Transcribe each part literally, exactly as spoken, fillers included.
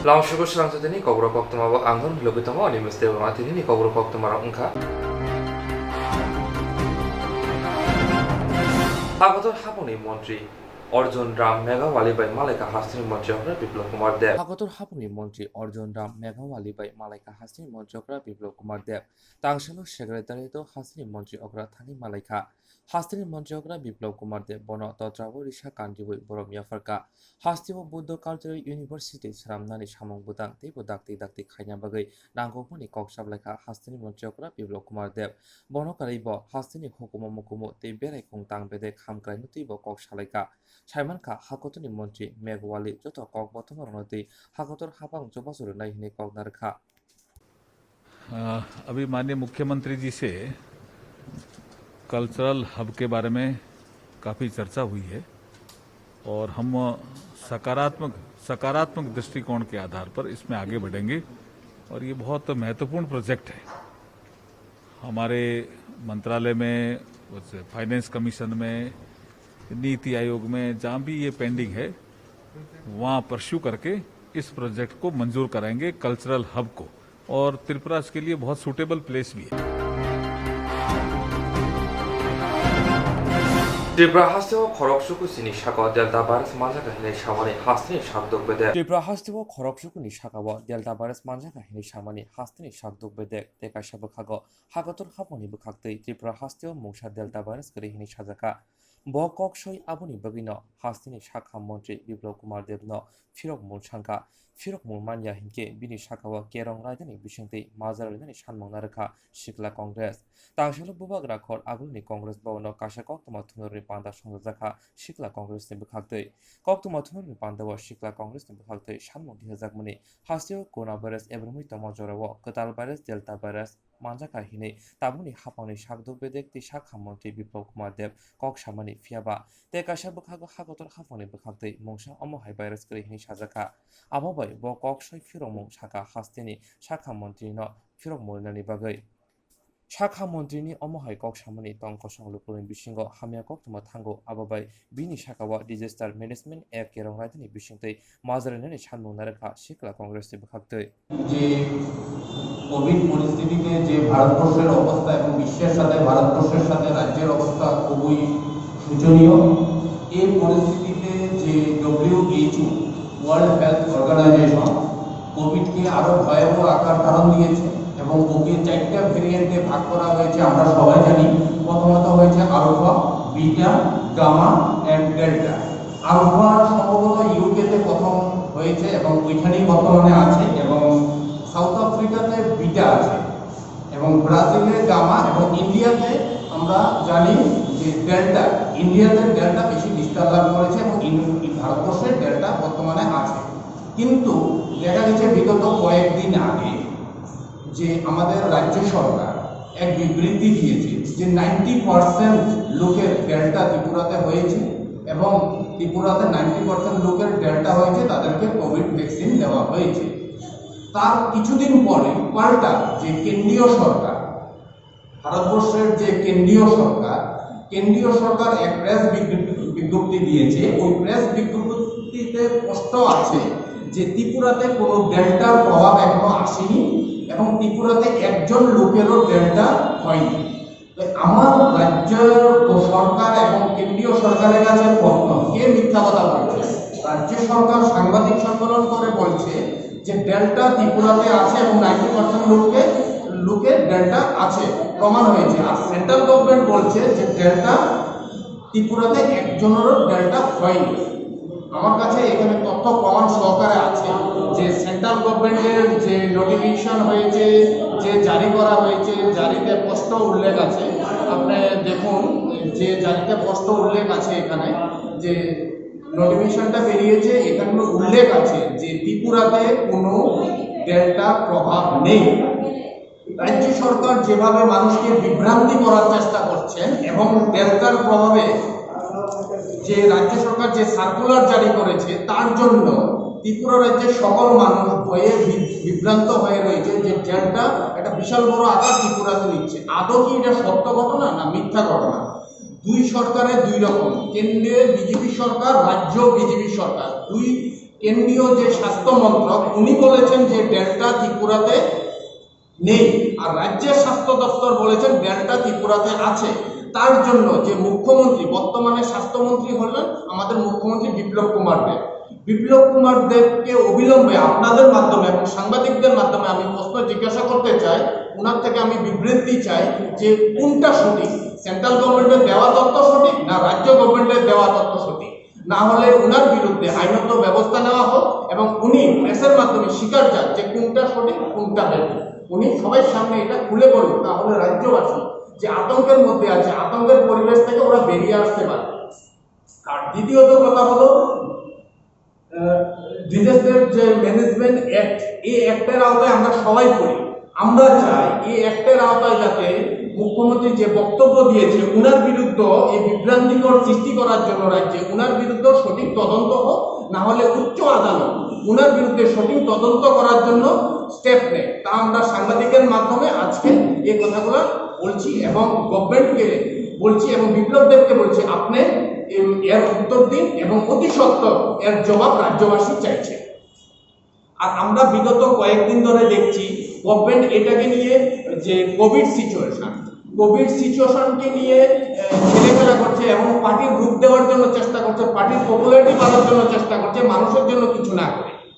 Lamsugo srangsa tini kokrok koktwma bo ang hwn logwi tongo, ani mistake rok tini ni kokrok koktwma rok wngkha. Hakotor hapungni montri Arjun Ram Meghawali bai malaikha hasteni montri okra Biplab Kumar Deb. Hakotor hapungni montri Arjun Ram Meghawali bai malaikha hasteni montri okra Biplab Kumar Deb. Tangsalo secretariat o hasteni montri okra thani malaikha. Hasteni montri okra Biplab Kumar Deb bono totrao risa kandiwi borom yapharkha. Hasteo Buddha Cultural University swnamnani samung bwtang teibo dakti dakti khaina bagwi nangkukmani kok sablaikha hasteni montri okra Biplab Kumar Deb. Bono karwibo hasteni hukumu mukumu tei berai khung tang bedek hamkraino teibo kok salaikha. Saimankha hakotorni montri Meghawali joto kok bothomorokno twi hakotor hapang chubachu rwnai hwnwi kok narwkha. अ, अभी माननीय मुख्यमंत्री जी से cultural hub के बारे में काफ़ी चर्चा हुई है और हम सकारात्मक सकारात्मक दृष्टिकोण के आधार पर इसमें आगे बढ़ेंगे और ये बहुत महत्वपूर्ण प्रोजेक्ट है। हमारे मंत्रालय में, फाइनेंस कमीशन में, नीति आयोग में, जहाँ भी ये पेंडिंग है, वहाँ परस्यू करके इस प्रोजेक्ट को मंजूर कराएंगे, कल्चरल हब को। और त्रिपुरा इसके लिए बहुत सूटेबल प्लेस भी है। Tripura hasteo khorok suku chini saka Delta virus manjakha hinwi samani hasteni sakdok bedek. Tripura hasteo khorok sukuni sakao Delta virus manjakha hinwi samani hasteni sakdok bedek tei kaisa bwkhago hakotor hapungni bwkhaktwi Tripura hasteo mungsa Delta virus kwrwi hinwi sajakha. Bo kok soi aboni bagwino hasteni sakha montri Biplab Kumar Debno phirok mul sankha. Phirok mul manya hinkhe bini sakao kerong raidani bisingtwi majra raidani sanmung narwkha Sikla Congress. Tangsalo bubagra khor agulni Congress bhabono kaisa koktwma thunurni panda songjajakha Sikla Congressni bwkhaktwi. Koktwma thunurni pandao Sikla Congressni bwkhaktwi sanmung dihajakmani hasteo coronavirus ebromwi tongma jorao kwtal virus Delta virus manjakha hinwi tabukni hapangni sakdok bedek tei sakha montri Biplab Kumar Deb kok samani phiyaba tei kaisa bwkhago hakotor hapangni bwkhaktwi mungsa omo hai virus kwrwi hinwi sajakha. Abo bai bo kok soi phirokmung saka hasteni sakha montrino phirok murinani bagwi. Sakha montrini omo hai kok samani tong kosong lukurokni bisingo hamya koktwma thango, abo bai bini sakao Disaster Management Act kerong raidani bisingtwi majra rainani sanmung narwkha Sikla Congressni bwkhaktwi. যে কোভিড পরিস্থিতিতে যে ভারতবর্ষের অবস্থা এবং বিশ্বের সাথে ভারতবর্ষের সাথে রাজ্যের অবস্থা খুবই শোচনীয়। এই পরিস্থিতিতে যে ডব্লিউএইচও, ওয়ার্ল্ড হেলথ অর্গানাইজেশন, কোভিডকে আরও ভয়াবহ আকার ধারণ দিয়েছে এবং ওকে চারটা ভেরিয়েন্টে ভাগ করা হয়েছে, আমরা সবাই জানি। প্রথমত হয়েছে alpha, beta, gamma and delta. Alpha সম্ভবত ইউকেতে প্রথম হয়েছে এবং ওইখানেই বর্তমানে আছে, এবং সাউথ আফ্রিকাতে বিটা আছে, এবং ব্রাজিলে গামা, এবং ইন্ডিয়াতে আমরা জানি যে ডেল্টা, ইন্ডিয়াতে ডেল্টা বেশি বিস্তার লাভ করেছে এবং ইন- ভারতবর্ষে ডেল্টা বর্তমানে আছে। কিন্তু দেখা গেছে বিগত কয়েকদিন আগে যে আমাদের রাজ্য সরকার এক বিবৃতি দিয়েছে যে নাইনটি পার্সেন্ট লোকের ডেল্টা ত্রিপুরাতে হয়েছে এবং ত্রিপুরাতে নাইনটি পার্সেন্ট লোকের ডেল্টা হয়েছে, তাদেরকে কোভিড ভ্যাকসিন দেওয়া হয়েছে। তার কিছুদিন পরে পাল্টা যে কেন্দ্রীয় সরকার, ভারতবর্ষের যে কেন্দ্রীয় সরকার, কেন্দ্রীয় সরকার এক প্রেস বিজ্ঞপ্তি দিয়েছে। ওই প্রেস বিজ্ঞপ্তিতে স্পষ্ট আছে যে ত্রিপুরাতে কোনো ডেল্টার প্রভাব এখনো আসেনি এবং ত্রিপুরাতে একজন লোকেরও ডেল্টা হয়নি। তো আমার রাজ্য সরকার এবং কেন্দ্রীয় সরকারের কাছে প্রশ্ন, কে মিথ্যা কথা বলছে? রাজ্য সরকার সাংবাদিক সম্মেলন করে বলছে যে ডেল্টা ত্রিপুরাতে আছে এবং নাইনটি পার্সেন্ট লোকে লোকে ডেল্টা আছে, প্রমাণ হয়েছে। আর সেন্ট্রাল গভর্নমেন্ট বলছে যে ডেল্টা ত্রিপুরাতে একজনেরও ডেল্টা হয়নি। আমার কাছে এখানে তথ্য প্রমাণ সহকারে আছে যে সেন্ট্রাল গভর্নমেন্টের যে নোটিফিকেশন হয়েছে, যে জারি করা হয়েছে, জারিতে স্পষ্ট উল্লেখ আছে। আপনি দেখুন যে জারিতে স্পষ্ট উল্লেখ আছে এখানে, যে নোটিফিকেশনটা বেরিয়েছে, এখানে উল্লেখ আছে যে ত্রিপুরাতে কোনো ডেল্টা প্রভাব নেই। রাজ্য সরকার যেভাবে মানুষকে বিভ্রান্তি করার চেষ্টা করছেন এবং ডেল্টার প্রভাবে যে রাজ্য সরকার যে সার্কুলার জারি করেছে, তার জন্য ত্রিপুরা রাজ্যের সকল মানুষ ভয়ে বি- বিভ্রান্ত হয়ে রয়েছে যে ডেল্টা একটা বিশাল বড় আকার ত্রিপুরাতে নিচ্ছে। আদৌ কি এটা সত্য ঘটনা না মিথ্যা ঘটনা? দুই সরকারে দুই রকম, কেন্দ্রে বিজেপি সরকার, রাজ্য বিজেপি সরকার, দুই কেন্দ্রীয় যে স্বাস্থ্য মন্ত্রক, উনি বলেছেন যে ডেল্টা ত্রিপুরাতে নেই, আর রাজ্যের স্বাস্থ্য দপ্তর বলেছেন ডেল্টা ত্রিপুরাতে আছে। তার জন্য যে মুখ্যমন্ত্রী, বর্তমানে স্বাস্থ্যমন্ত্রী হলেন আমাদের মুখ্যমন্ত্রী বিপ্লব কুমার দেব। বিপ্লব কুমার দেবকে অবিলম্বে আপনাদের মাধ্যমে এবং সাংবাদিকদের মাধ্যমে আমি প্রশ্ন জিজ্ঞাসা করতে চাই, ওনার থেকে আমি বিবৃতি চাই যে কোনটা সঠিক, সেন্ট্রাল গভর্নমেন্টের দেওয়া তথ্য সঠিক না রাজ্য গভর্নমেন্টের দেওয়া তথ্য সঠিক। না হলে ওনার বিরুদ্ধে আইনত ব্যবস্থা নেওয়া হোক এবং উনি প্রেসের মাধ্যমে স্বীকার চান যে কোনটা সঠিক, কোনটা ভুল। উনি সবাই সামনে এটা খুলে বলুন, তাহলে রাজ্যবাসী যে আতঙ্কের মধ্যে আছে, আতঙ্কের পরিবেশ থেকে ওরা বেরিয়ে আসতে পারে। আর দ্বিতীয়ত কথা হলো, ডিজাস্টার যে ম্যানেজমেন্ট অ্যাক্ট, এই অ্যাক্টের আওতায় আমরা সবাই পড়ি। আমরা চাই এই অ্যাক্টের আওতায় যাতে মুখ্যমন্ত্রী যে বক্তব্য দিয়েছে, ওনার বিরুদ্ধে এই বিভ্রান্তিকর সৃষ্টি করার জন্য রাজ্যে, ওনার বিরুদ্ধে সঠিক তদন্ত হোক, না হলে উচ্চ আদালত ওনার বিরুদ্ধে সঠিক তদন্ত করার জন্য স্টেপ নেয়। তা আমরা সাংবাদিকের মাধ্যমে আজকে এই কথাগুলো বলছি এবং গভর্নমেন্টকে বলছি এবং বিপ্লব দেবকে বলছি, আপনি এর উত্তর দিন এবং অতি সত্বর এর জবাব রাজ্যবাসী চাইছে। আর আমরা বিগত কয়েকদিন ধরে দেখছি গভর্নমেন্ট এটাকে নিয়ে যে কোভিড সিচুয়েশন, কোভিড সিচুয়েশনকে নিয়ে আহ, ছেলেখেলা করছে এবং পার্টির রূপ দেওয়ার জন্য চেষ্টা করছে, পার্টির পপুলারিটি বাড়ার জন্য চেষ্টা করছে, মানুষের জন্য কিছু না করে।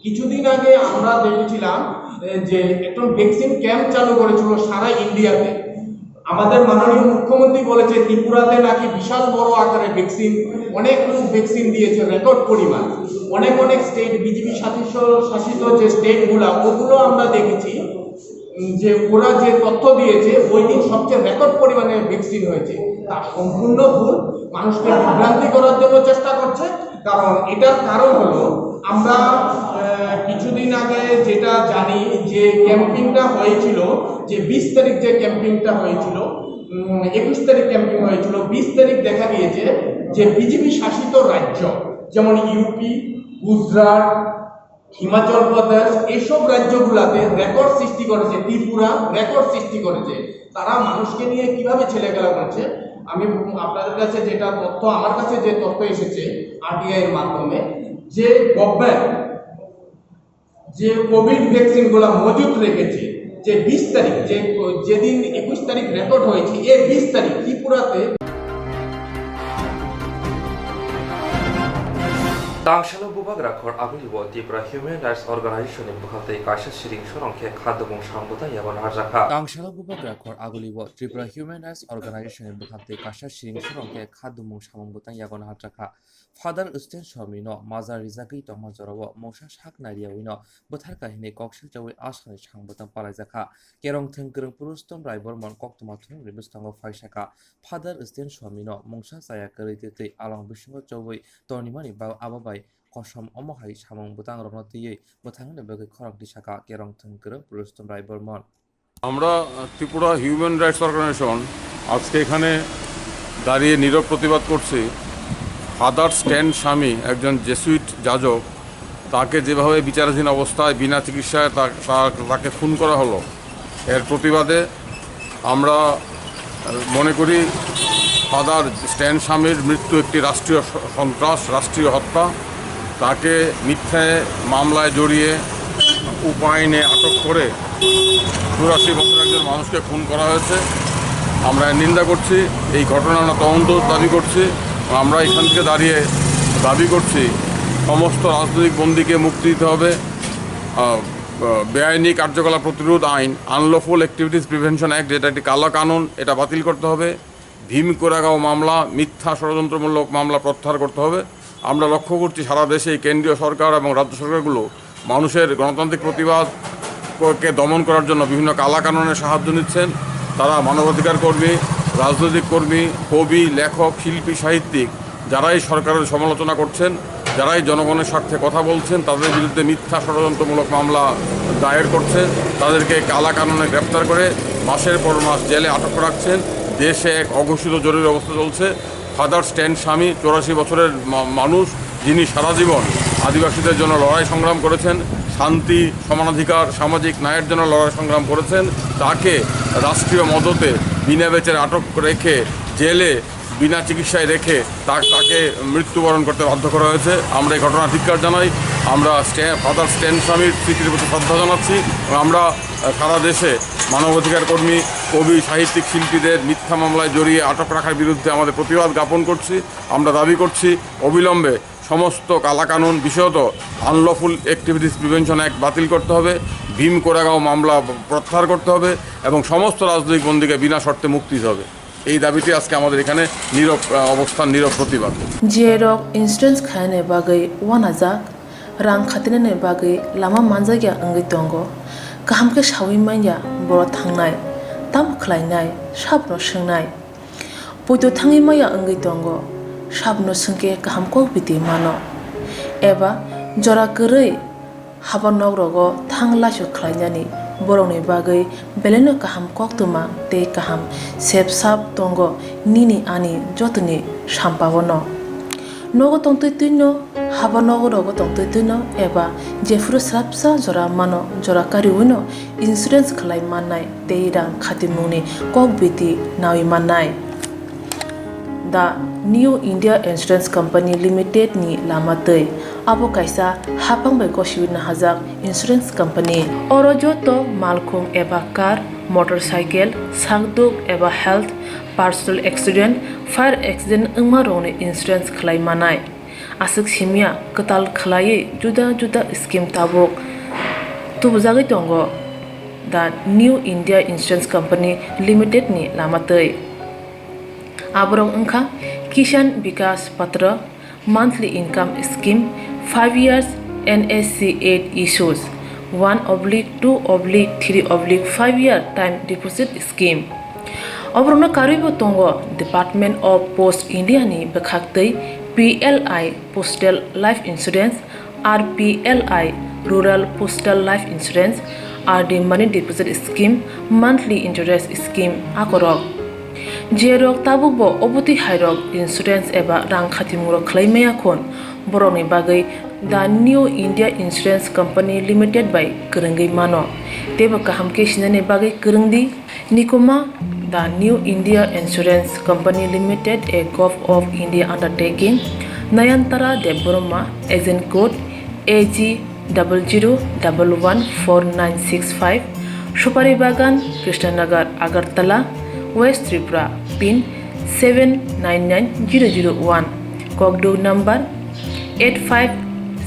কিছুদিন আগে আমরা দেখেছিলাম আহ, যে একটা ভ্যাকসিন ক্যাম্প চালু করেছিল সারা ইন্ডিয়াতে। আমাদের মাননীয় মুখ্যমন্ত্রী বলেছে ত্রিপুরাতে নাকি বিশাল বড় আকারে ভ্যাকসিন, অনেক লোক ভ্যাকসিন দিয়েছে, রেকর্ড পরিমাণ। অনেক অনেক স্টেট, বিজেপি শাসিত শাসিত যে স্টেটগুলা, ওগুলো আমরা দেখেছি উম, যে ওরা যে তথ্য দিয়েছে, ওই দিন সবচেয়ে রেকর্ড পরিমাণে ভ্যাকসিন হয়েছে। তা সম্পূর্ণ ভুল, মানুষকে বিভ্রান্তি করার জন্য চেষ্টা করছে। কারণ এটার কারণ হলো আমরা আহ, কিছুদিন আগে যেটা জানি যে ক্যাম্পিংটা হয়েছিল, যে বিশ তারিখ যে ক্যাম্পিংটা হয়েছিল, উম, একুশ তারিখ ক্যাম্পিং হয়েছিল, বিশ তারিখ দেখা গিয়েছে যে বিজেপি শাসিত রাজ্য, যেমন ইউপি, গুজরাট, হিমাচল প্রদেশ, এসব রাজ্যগুলাতে রেকর্ড সৃষ্টি করেছে, ত্রিপুরা রেকর্ড সৃষ্টি করেছে। তারা মানুষকে নিয়ে কিভাবে ছেলেখেলা করছে, আমি আপনাদের কাছে যেটা তথ্য, আমার কাছে যে তথ্য এসেছে আরটিআই এর মাধ্যমে, যে গভর্নমেন্ট যে কোভিড ভ্যাকসিন গুলা মজুত রেখেছে, যে বিশ তারিখ, যে যেদিন একুশ তারিখ রেকর্ড হয়েছে, এই বিশ তারিখ ত্রিপুরাতে Tangshalo bubagra khor aguli bo Tripura Human Rights Organization ni bwkhak tei kaisa siring sorong khe kha dubung samung bwtang yago naharjakha. Tangshalo bubagra khor aguli bo Tripura Human Rights Organization ni bwkhak tei kaisa siring sorong khe kha dubung samung bwtang yago naharjakha. Father Sten Swami no maja rijagwi tongma jorao mungsa sak nariyawi no bwtharkha hinwi kok silchawi aswkni samung bwtang palaijakha. Kerong thwng kwrwng Purustom Rai Bormon koktwma thwngmungni bwskango phaisakha. Father Sten Swami no mungsa chaya kwrwi tei twi along bisingo chobwi tonimani ba-, abo bai kosom omo hai samung bwtang rokno twiwi bwtharnani bagwi khorang tisakha Kerong thwng kwrwng Purustom Rai Bormon. আমরা Tripura human Rights Organization আজকে এখানে দাঁড়িয়ে নীরব প্রতিবাদ করছি। ফাদার স্ট্যান স্বামী, একজন জেসুইট যাজক, তাকে যেভাবে বিচারাধীন অবস্থায় বিনা চিকিৎসায় তা- তা- তাকে খুন করা হলো, এর প্রতিবাদে আমরা মনে করি ফাদার স্ট্যান স্বামীর মৃত্যু একটি রাষ্ট্রীয় স- সন্ত্রাস, রাষ্ট্রীয় হত্যা। তাকে মিথ্যা মামলায় জড়িয়ে উপায় নেই আটক করে চুরাশি বছর একজন মানুষকে খুন করা হয়েছে। আমরা এর নিন্দা করছি। এই ঘটনা আমরা তদন্ত দাবি করছি। আমরা এখান থেকে দাঁড়িয়ে দাবি করছি সমস্ত রাজনৈতিক বন্দীকে মুক্তি দিতে হবে। আহ, আহ, বেআইনি কার্যকলাপ প্রতিরোধ আইন, আনলফুল অ্যাক্টিভিটিস প্রিভেনশন অ্যাক্ট, যেটা একটি কালা কানুন, এটা বাতিল করতে হবে। ভীম কোরেগাঁও মামলা, মিথ্যা ষড়যন্ত্রমূলক মামলা প্রত্যাহার করতে হবে। আমরা লক্ষ্য করছি সারা দেশে কেন্দ্রীয় সরকার এবং রাজ্য সরকারগুলো মানুষের গণতান্ত্রিক প্রতিবাদকে দমন করার জন্য বিভিন্ন কালা কানুনের সাহায্য নিচ্ছেন। তারা মানবাধিকার কর্মী, রাজনৈতিক কর্মী, কবি, লেখক, শিল্পী, সাহিত্যিক, যারাই সরকারের সমালোচনা করছেন, যারাই জনগণের স্বার্থে কথা বলছেন, তাদের বিরুদ্ধে মিথ্যা ষড়যন্ত্রমূলক মামলা দায়ের করছেন, তাদেরকে কালা কানুনে গ্রেপ্তার করে মাসের পর মাস জেলে আটক রাখছেন। দেশে এক অঘোষিত জরুরি অবস্থা চলছে। ফাদার স্ট্যান স্বামী চুরাশি বছরের মা- মানুষ, যিনি সারা জীবন আদিবাসীদের জন্য লড়াই সংগ্রাম করেছেন, শান্তি, সমানাধিকার, সামাজিক ন্যায়ের জন্য লড়াই সংগ্রাম করেছেন, তাকে রাষ্ট্রীয় মদতে বিনা বিচারে আটক রেখে জেলে বিনা চিকিৎসায় রেখে তা-, তাকে মৃত্যুবরণ করতে বাধ্য করা হয়েছে। আমরা এই ঘটনা ধিক্কার জানাই। আমরা স্ট্যা-, ফাদার স্ট্যান স্বামীর স্মৃতির প্রতি শ্রদ্ধা জানাচ্ছি এবং আমরা, আহ, সারা দেশে মানবাধিকার কর্মী, কবি, সাহিত্যিক, শিল্পীদের মিথ্যা মামলায় জড়িয়ে আটক রাখার বিরুদ্ধে আমাদের প্রতিবাদ জ্ঞাপন করছি। আমরা দাবি করছি অবিলম্বে সমস্ত কালাকানুন, বিশেষত আনলফুল অ্যাক্টিভিটিস প্রিভেনশন অ্যাক্ট বাতিল করতে হবে, ভীম কোরেগাঁও মামলা প্রত্যাহার করতে হবে এবং সমস্ত রাজনৈতিক বন্দীকে বিনা শর্তে মুক্তি দিতে হবে। এই দাবিতে আজকে আমাদের এখানে নীরব, আহ, অবস্থান, নীরব প্রতিবাদ। J rok insurance khainani bagwi uanajak, rang khatinani bagwi lama manjakya wngwi tongo. Kaham khe saui manya borok thangnai, tamo khlainai, sabno swngnai. Poito thangwi maya wngwi tongo, sabno swngkhe kaham kok biti mano. Eba jora kwrwi haba nok rogo thang laisu khlainani borokni bagwi belaino kaham koktwma tei kaham sep sap tongo nini ani jotoni sampao no. Nogo tongtwi twino, haba nogo rogo tongtwi twino eba jephuru swrapsa jora mano, jora kariwino insurance khlai mannai tei rang khatimungni kok biti nawi mannai. The New India Insurance Company Limited ni lama twi abo kaisa haphang bai gosiwi nahajak insurance company. Oro joto malkhung eba car, motorcycle, sakduk eba health, personal accident, fire accident wngma rokni insurance khlai manai. Aswk simya kwtal khlaiwi juda juda scheme tabuk tubujagwi tongo The New India Insurance Company Limited ni lama twi. Aborok wngkha Kisan Vikas Patra, monthly income scheme, five years N S C eight issues, one oblique two oblique three oblique five year time deposit scheme. Oborokno karwibo tongo Department of Post India ni bwkhaktwi P L I Postal Life Insurance, R P L I Rural Postal Life Insurance, R D Money Deposit Scheme, Monthly Interest Scheme akorok. Jerok tabukbo obotwi hairok insurance eba rang khatimungrok khlai maya khun, borokni bagwi The New India Insurance Company Limited bai kwrwngwi mano. Teibo kaham khe sinani bagwi kwrwng di. Nikuma, The New India Insurance Company Limited, a Govt of India undertaking, Nayantara Debbarma, agent code A G double zero double one four nine six five, Supari Bagan, Krishnanagar, Agartala, West Tripura, pin seven nine nine zero zero one, kokduk number eight five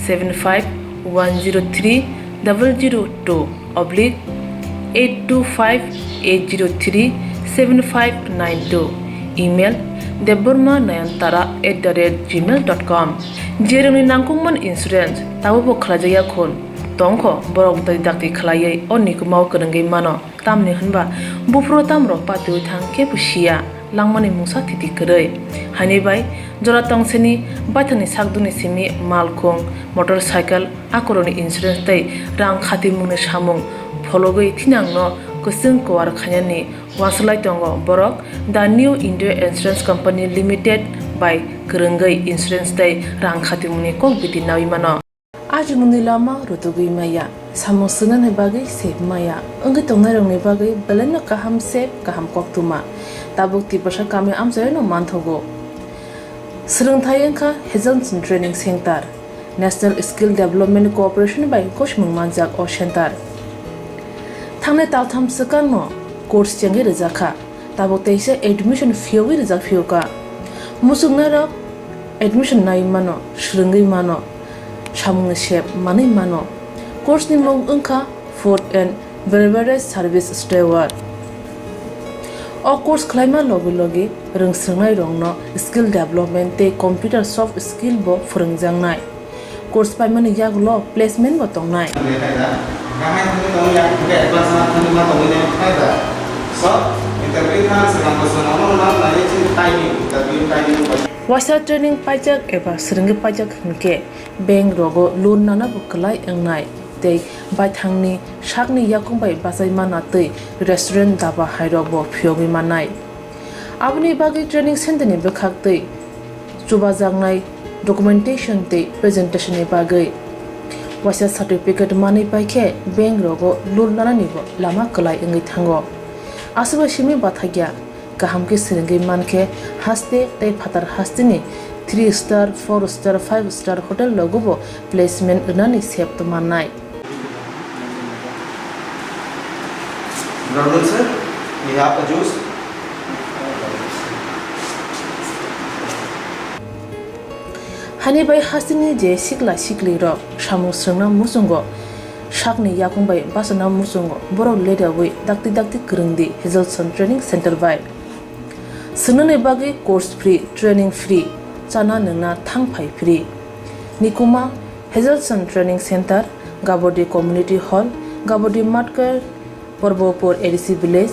seven five one zero three double zero two oblique eight two five eight zero three seven five nine two, email debbarma nayantara at the rate gmail dot com. Jerokni nangkukmani insurance tabukbo khlaijakya khun tongkho, borok dai dakti khlaiwi o nikumao kwrwngwi mano. Tamni hwnba buphuru tamrok patiwi thang kebo siya, langmani mungsa thiti kwrwi. Haini bai jora tongseni baithangni sakdukni simi malkhung, motorcycle, akorokni insurance tei rang khatimungni samung phologwi thinangno kwchwng kuar khainani uansuk lai tongo borok. The New India Insurance Company Limited bai kwrwngwi insurance tei rang khatimungni kok biti nawi mano. Ajimungni lama rutugwi maya, samung swngnani bagwi sep maya, wngwi tongnairokni bagwi belaino kaham sep, kaham koktwma. Tabuk Tiprasa kami amchaino manthogo. Swrwngthai wngkha Hazelson Training Center, National Skill Development Corporation bai gosimung manjak o center. Thangnai taltham swkangno course chengwi rwjakha. Tabuk teisa admission phiyogwi rijak phiyoka. Muchungnairok admission nai mano, swrwngwi mano, samungni sep manwi mano. Course ni mung wngkha Food and Beverage Service Steward. O course khlaima logi logi rwngswrwngnairokno skill development tei computer soft skill bo phwrwngjaknai. Course paimani yagulo placement bo tongnai. Waisa training paijak eba swrwngwi paijak hinkhe bank rogo loan nana bo kwlai wngnai tei baithangni sakni yakung bai bachai mana tei restaurant, daba hairok bo phiyogwi mannai. Aboni bagwi training center ni bwkhak twi chubajaknai documentation tei presentation ni bagwi waisa certificate manwi paikhe bank rogo loan nanani bo lama kwlai wngwi thango. Aswkbai simi bathakya Kaham khe swrwngwi mankhe haste tei phatar hasteni three star, four star, five star hotel rogobo placement rwnani sep tongmannai. Good afternoon, sir. We have a juice. Hani bai hasteni je sikla siklirok samung swrwngna muchungo, sakni yakung bai bachana muchungo, borok leriawi dakti dakti kwrwngdi Hazelson Training Center bai. Swngnani bagwi course free, training free, chana nwngna thang phai free. Nikuma, Hazelson Training Center, Gabodi Community Hall, Gabodi Matkar, Porbopur A D C Village,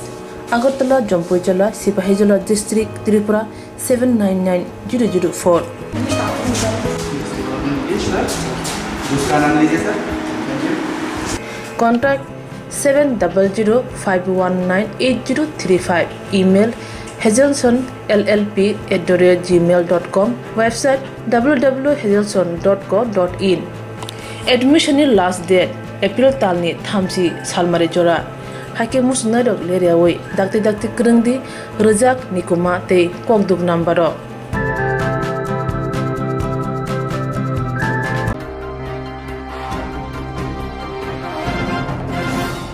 Agartala, Jampuijala, Sipahijola District, Tripura seven nine nine zero zero four. Contact seven double zero five one nine eight zero three five. Email, hazelson L L P at the rate gmail dot com. Website, W W W hazelson dot co dot in. Admission ni last date April talni thamchi salmari jora. Haikhe muchungnairok leriawi dakti dakti kwrwngdi, rwjak, nikuma tei kokduk number o.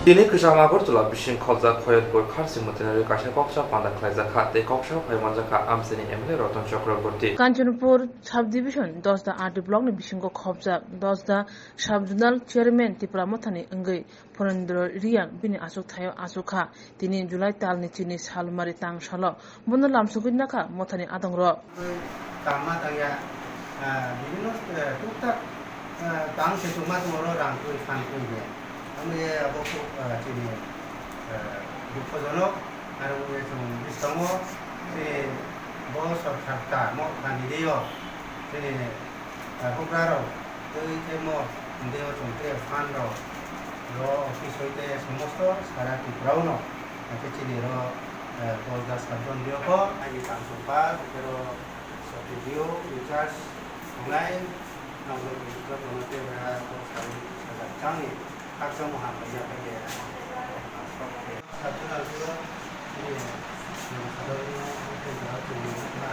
Tini kwcham Agartala bising khobjak Khoyatpur Kharsi Mwtairogwi kaisa koksa panda khlaijak kha tei koksa phai manjak kha amchaini M L A Ratan Chakraborty. Kanchanpur Sub-Division Dosda R D Block ni bisingo khobjak Dosda Sub-Zonal Chairman Tipra Mothani wngwi Phunendra Reang bini achukthai-o achuk kha. Tini July talni chini salmari tang salo bono lamsogwi nakha Mothani adongrok. Tangma tangya, ah, bibhinno, eh, tuktak, ah, tang se chukma tongoro rang twi phan twi ya. Amo ye abo khub, ah, chini, eh, dukhojonok, aro ye chwng bwskango chini bo sorkar ta mo thani rio chini, eh, bukrarok twi khe mo hwndeo chwng tei phan rok ro office hoite somosto sara Tripura o no, hwnkhe chini ro, eh, Dosda Sub-Zone rio kho ani tang chukma, hwnkhe ro Sub-D D O in charge wngnai, nokjagwi jotono tei bai kok salni sajak changni khakchangma hambai ya bai ya. Sub-Zone alsiro, eh, nokjagwino tei bai chwngno wngkha,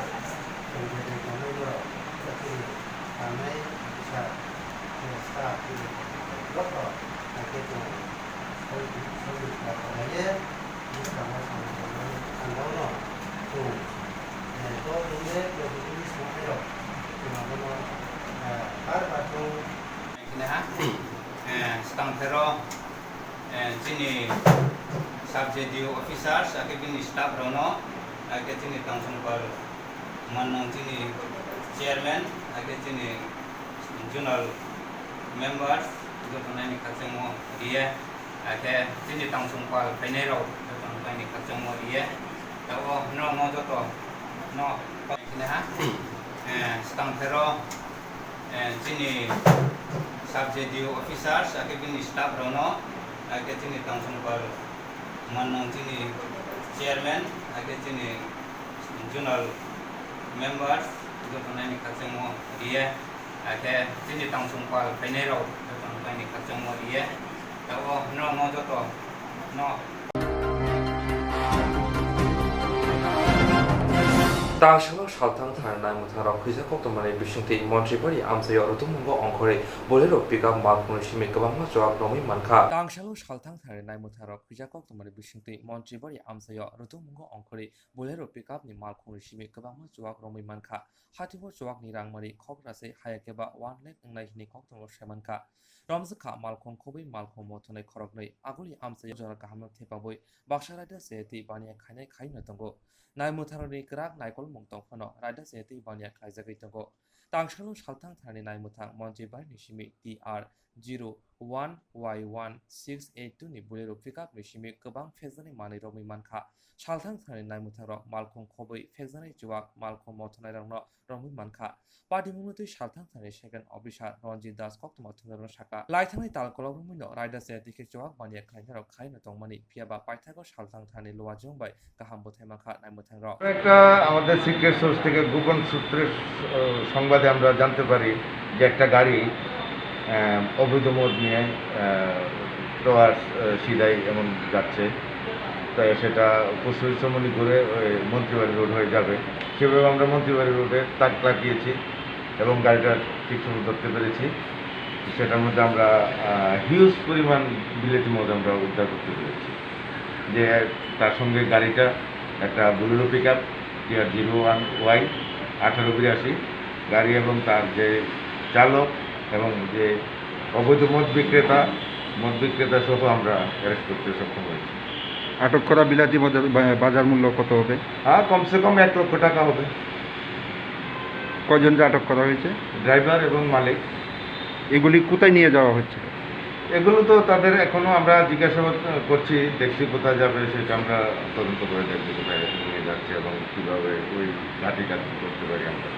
chwng je tei tongnai borok, chini tangnai officer, eh, staff, tei joto, hakhe chwng soi, soi, soi, soi, soi, soi, Tini ha, eh, swtang phero, eh, chini sub-D D O officers, ake bini staff rokno, ake chini Tangsongpal Mannang chini chairman, ake chini zonal members, joto naini khakchangmo riye. Hakhe chini Tangsongpal phainai rok joto no bai ni khakchangmo riye. Tabo norok no joto no phaikhe ha. Eh, swtang phero, eh, chini sub-D D O officers, hakhe bini staff rok no, hakhe chini Tangsongpal Mannang chini chairman, hakhe chini zonal members, joto naini khakchangmo riye. Hakhe chini Tangsongpal phainai rok joto no bai ni khakchangmo riye. Tabo norok no joto no. Tangsalo salthang thani naimwthang rok khwija koktwmani bisingtwi Montri bari amchaio rutumungo ongkhorwi Bolero pickup malkhungni simi kwbangma chuak romwi mankha. Tangsalo salthang thani naimwthang rok khwija koktwmani bisingtwi Montri bari amchaio rutumungo ongkhorwi Bolero pickup ni malkhungni simi kwbangma chuak romwi mankha. Hatibo chuakni rangmari khok rasai haya khe ba one lakh wngnai hwnwi koktwmao sai mankha. Romjak kha malkhung khobwi malkhung mothonai khoroknwi. Aguli amchaio jora kahamno thepabwi baksa raida se tei baniya khainai khaino tongo. Naimwthangrokni kwrak naikolmung tong phano raida se tei baniya khlaijagwi tongo. Tangsalo salthang thani naimwthang Montri barini simi T R zero one Y one six eight two ni Bolero pickup ni simi kwbang phekjaknai manwi romwi mankha. Salthang thani naimwthangrok malkhung khobwi phekjaknai chuak malkhung mothonai rokno romwi mankha. Patimungno twi salthang thani second officer Ranjit Das koktwma thumnairokno sakha. Laithangnai tal kolok romwino raida se tei khe chuak baniya khlainai rok khaino tongmani, phiya ba paithago salthang thani luajwng bai kaham bwthai mankha naimwthangrok. একটা আমাদের secret source থেকে গোপন সূত্রের, আহ, সংবাদে আমরা জানতে পারি যে একটা গাড়ি, আহ, অবৈধ মদ নিয়ে, আহ, টুয়ার্ডস, আহ, সিদাই এমন যাচ্ছে। সেটা প্রস্তুতি সম্বন্ধে ঘুরে ওই মন্ত্রীবাড়ি রোড হয়ে যাবে। সেভাবে আমরা মন্ত্রীবাড়ি রোডে তাক লাগিয়েছি এবং গাড়িটা ঠিক সময় ধরতে পেরেছি। সেটার মধ্যে আমরা হিউজ পরিমাণ বিলেতি মদ আমরা উদ্ধার করতে পেরেছি। যে তার সঙ্গে গাড়িটা একটা Bolero pickup TR zero one Y আঠারো বিরাশি, গাড়ি এবং তার যে চালক এবং যে অবৈধ মদ বিক্রেতা, মদ বিক্রেতা সহ আমরা অ্যারেস্ট করতে সক্ষম হয়েছি। আটক করা বিলাতি বাজার, বা-, বাজার মূল্য কত হবে? হ্যাঁ, কমসে কম এক লক্ষ টাকা হবে। কয়জনকে আটক করা হয়েছে? ড্রাইভার এবং মালিক। এগুলি কোথায় নিয়ে যাওয়া হচ্ছে? এগুলো তো তাদের এখনো আমরা জিজ্ঞাসাবাদ করছি, দেখছি কোথায় যাবে, সেটা আমরা তদন্ত করে দেখবো কোথায় নিয়ে যাচ্ছে এবং কিভাবে ওই ঘাঁটি কাজ করতে পারি আমরা।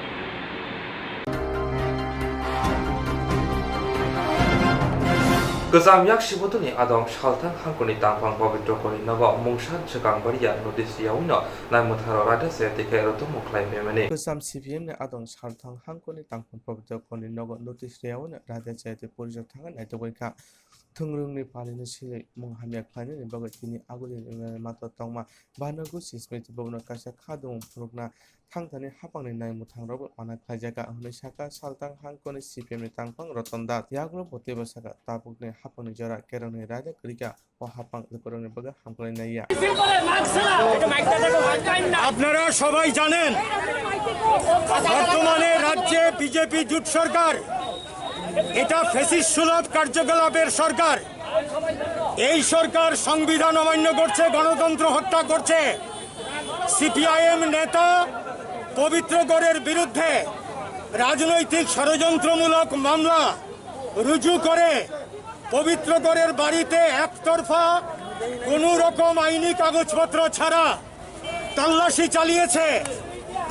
Kwcham yak sibotoni adong salthang hangkoni tangphang pabitro koni nogo mungsa swkang bariya notice riyawino naimwtharo raida chaya tikhe rotomo khlai phaimani. Kwcham C P M ni adong salthang hangkoni tangphang pabitro koni nogo notice riyawino raida chaya twi porijak thangna naitugwi kha. Thwngrwngni palino silwi mung hamya khlainani bagwi tini agulini mato tongma Bhanu Sismiti bobono kaisa khadung phunukna thangthani haphangni naimwthangrokbo mana khlaijakha hwnwi sakha salthang hangkoni C P M ni tangphang Ratan Das. Yagulo bo teibo sakha, tabukni haphangni jora kerongni raida kwrwikha, o haphang lukurokni bagwi hamkrai naiya. আপনারা সবাই জানেন, বর্তমানে রাজ্যে বিজেপি জোট সরকার, এটা ফ্যাসিস্ট সুলভ কার্যকলাপের সরকার। এই সরকার সংবিধান অমান্য করছে, গণতন্ত্র হত্যা করছে। সিপিআইএম নেতা পবিত্র গড়ের বিরুদ্ধে রাজনৈতিক ষড়যন্ত্রমূলক মামলা রুজু করে পবিত্র গড়ের বাড়িতে একতরফা কোনো রকম আইনি কাগজপত্র ছাড়া তল্লাশি চালিয়েছে।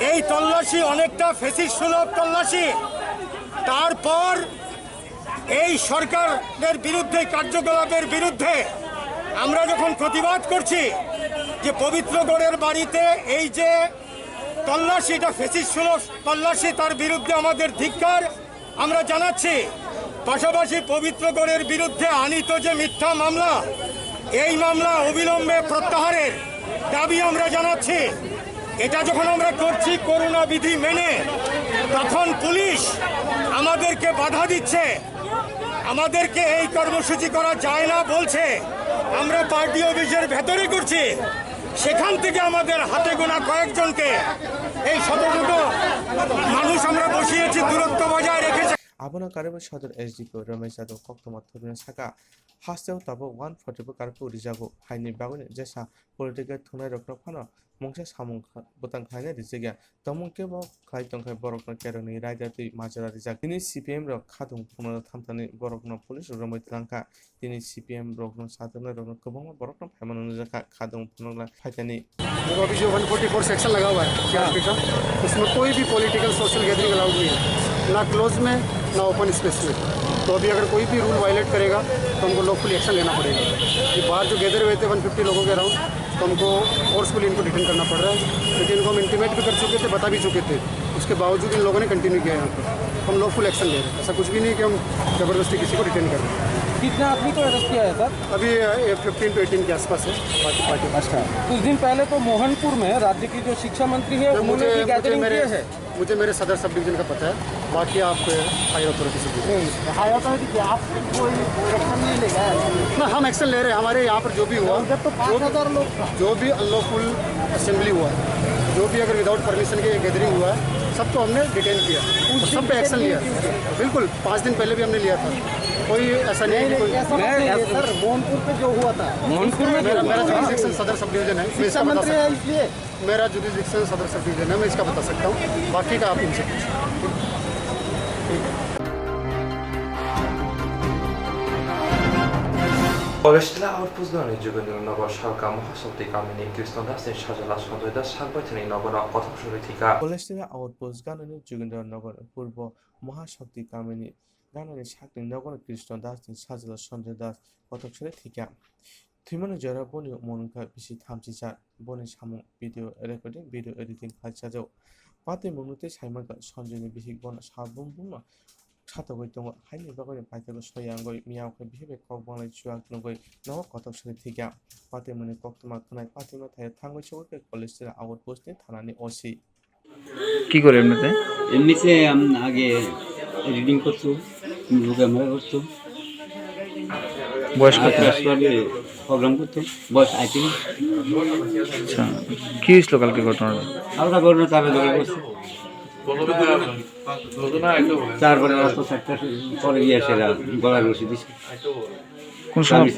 এই তল্লাশি অনেকটা ফ্যাসিস্ট সুলভ তল্লাশি। তারপর এই সরকারের বিরুদ্ধে, কার্যকলাপের বিরুদ্ধে আমরা যখন প্রতিবাদ করছি যে পবিত্রগড়ের বাড়িতে এই যে তল্লাশি, এটা ফ্যাসিস্ট সুলভ তল্লাশি, তার বিরুদ্ধে আমাদের ধিক্কার আমরা জানাচ্ছি। পাশাপাশি পবিত্রগড়ের বিরুদ্ধে আনিত যে মিথ্যা মামলা, এই মামলা অবিলম্বে প্রত্যাহারের দাবি আমরা জানাচ্ছি। এটা যখন আমরা করছি করুণা বিধি মেনে, তখন পুলিশ আমাদেরকে বাধা দিচ্ছে, আমাদেরকে এই কর্মসূচি করা যায় না বলছে। আমরা পার্টি অফিসের ভেতরে করছি, সেখান থেকে আমাদের হাতে গোনা কয়েকজনকে, এই শত শত মানুষ আমরা বসিয়েছি, দূরত্ব বজায় রেখেছি। Abono karwi sodor S D P O Ramesh Yadav koktwma thubwino sakha, hasteo tabuk one forty-four karwi rijago, haini bagwino jesa political thwngnairokno phano mungsa samung kha-, bwtang khlaina rijak ya. Tongmung khe bo khlai tongkha borokno kerongni raida twi majra rijak. Tini C P M rok khadung phunukna thamthani borokno police rok romwi twlang kha. Tini C P M rokno sadoknai rokno kwbangma borokno phaimano nukjakha khadung phunukna phaitani. देखो, अभी जो one forty four section लगा हुआ है सीआरपी का, उसमें कोई भी पॉलिटिकल सोशल गैदरिंग अलाउड नहीं है, ना क्लोज में, ना ओपन स्पेस में। तो अभी अगर कोई भी रूल वायलेट करेगा, तो हमको लॉफुली एक्शन लेना पड़ेगा। ये बाहर जो गैदर हुए थे वन फिफ्टी लोगों के अराउंड, तो हमको फोर्सफुली इनको डिटेन करना पड़ रहा है, क्योंकि इनको हम इंटीमेट भी कर चुके थे, बता भी चुके थे। उसके बावजूद इन लोगों ने कंटिन्यू किया यहाँ पर। हम लॉफुल एक्शन ले रहे हैं, ऐसा कुछ भी नहीं कि हम ज़बरदस्ती किसी को डिटेन कर रहे हैं। कितने आदमी को अरेस्ट किया है सर? अभी फिफ्टीन टू एटीन के आसपास है, बाकी पार्टी। अच्छा, कुछ दिन पहले तो मोहनपुर में राज्य की जो शिक्षा मंत्री है, जब उन्होंने मुझे, भी मुझे गैदरिंग मेरे, किए हैं। मुझे मेरे सदर सब डिवीजन का पता है, बाकी आप हायर अथॉरिटी से पूछो। नहीं, हायर अथॉरिटी क्या, आप कोई एक्शन नहीं लेगा? ना, हम एक्शन ले रहे हैं। हमारे यहाँ पर जो भी हुआ, उधर तो जो भी, पाँच हज़ार लोग था। जो भी अनलॉफुल असेंबली हुआ है, जो भी अगर विदाउट परमिशन के गैदरिंग हुआ है, सबको हमने डिटेन किया और उस सब दिन पे एक्शन डिटेन लिया। किए थे। बिल्कुल, पाँच दिन पहले भी हमने लिया था, कोई ऐसा नहीं है कि कोई ऐसा मत कहिए सर, मोहनपुर पे जो हुआ था। मोहनपुर में मेरा, जो मेरा हुआ था। जुरिस्डिक्शन सदर सब डिवीजन है, मैं इसका शिक्षा बता मंत्री सकता है हूँ। इसलिए। मेरा जुरिस्डिक्शन सदर सब डिवीजन है, मैं इसका बता सकता हूँ, बाकी का आप इनसे पूछो। Koleshtila outpost gani Jogendra Nagar Salka Mahashakti kamini Krishna Das ni sajla Sanjoy Das sakbaithani nogono kothok suri thika. Koleshtila outpost gani Jogendra Nagar Purbo Mahashakti kamini ganani sakni nogono Krishna Das ni sajla Sanjoy Das kothok suri thika. Thwimani jora boni umor wngkha bisi thamchi jar. Boni samung video recording, video editing khlai sajao. Patwi mungno tei saimankha Sanjoy ni bihik bono sabung bungno khatogwi tongo, haini bagwi paithago soya wngwi miyao khe bihai bai kok banglai chuak nugwi nogo kotor sari thwikha. Patimani koktwma khwnai patima thai thangwi sogwi khe Kolesera outpost ni thanani O C. কি করে এমনিতে? এমনিতে আম-, আগে রিডিং করতো, রোগা মরা করতো। বয়স আর কত? প্রাইভেটে প্রোগ্রাম করতো, বয়স আইটিন। আচ্ছা, কি হয়েছিল কালকে ঘটনাটা? কালকে ঘটনা তারা ধরে করছে। তারপরে রাস্তা চারটার পরে গিয়ে সেটা গলায় রশি দিছে। কোন সময়,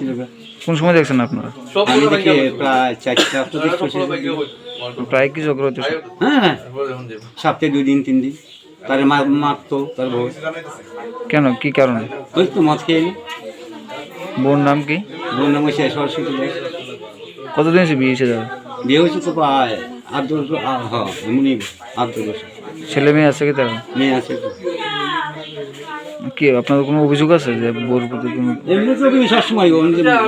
কোন সময় দেখছেন আপনারা? আমি দেখি প্রায় চারটা চল্লিশ পঁচিশ। প্রায় কি ঝগড়া হতো, স্যার? হ্যাঁ, হ্যাঁ। সপ্তাহে দুই দিন, তিন দিন। তারে মা-, মারতো, তার বউ। কেন, কি কারণে? ওই তো মদ খেয়ে নি। বউর নাম কি? বউর নাম হচ্ছে সরস্বতী দাস। কতদিন হয়েছে বিয়ে হয়েছে তার? বিয়ে হয়েছে তো প্রায় আট দশ বছর, আ, হ্যাঁ, এমনই আট দশ বছর। ছেলে মেয়ে আছে কি তার? মেয়ে আছে তো। কি আপনাদের কোনো অভিযোগ আছে যে বউর প্রতি কোনো? এমনি তো অভিযোগ সবসময়,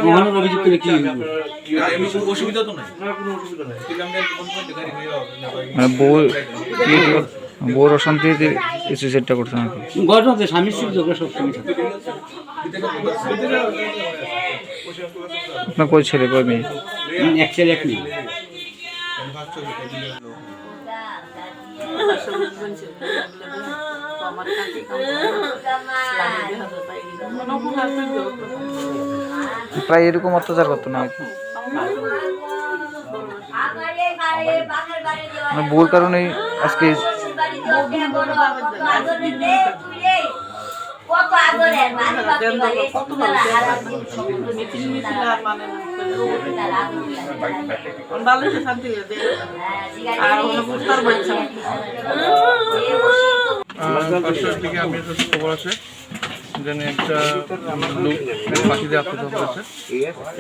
ওখানে অভিযোগ করে কি হইব? অসুবিধা তো নাই। মানে বউ, কি, বউর অশান্তিতে এই সুইসাইডটা করছে নাকি? ঘটনা তো স্বামী স্ত্রীর ঝগড়া সবসময় থাকে। আপনার কয় ছেলে, কয় মেয়ে? হুম, এক ছেলে, এক মেয়ে। প্রায় এরকম অত্যাচার করতো না হয়তো। মানে বউর কারণেই আজকে। আহ, পাঁচটার দিকে আমি একটা খবর আছে, যেন একটা লোক পাখিতে আত্মহত্যা করেছে।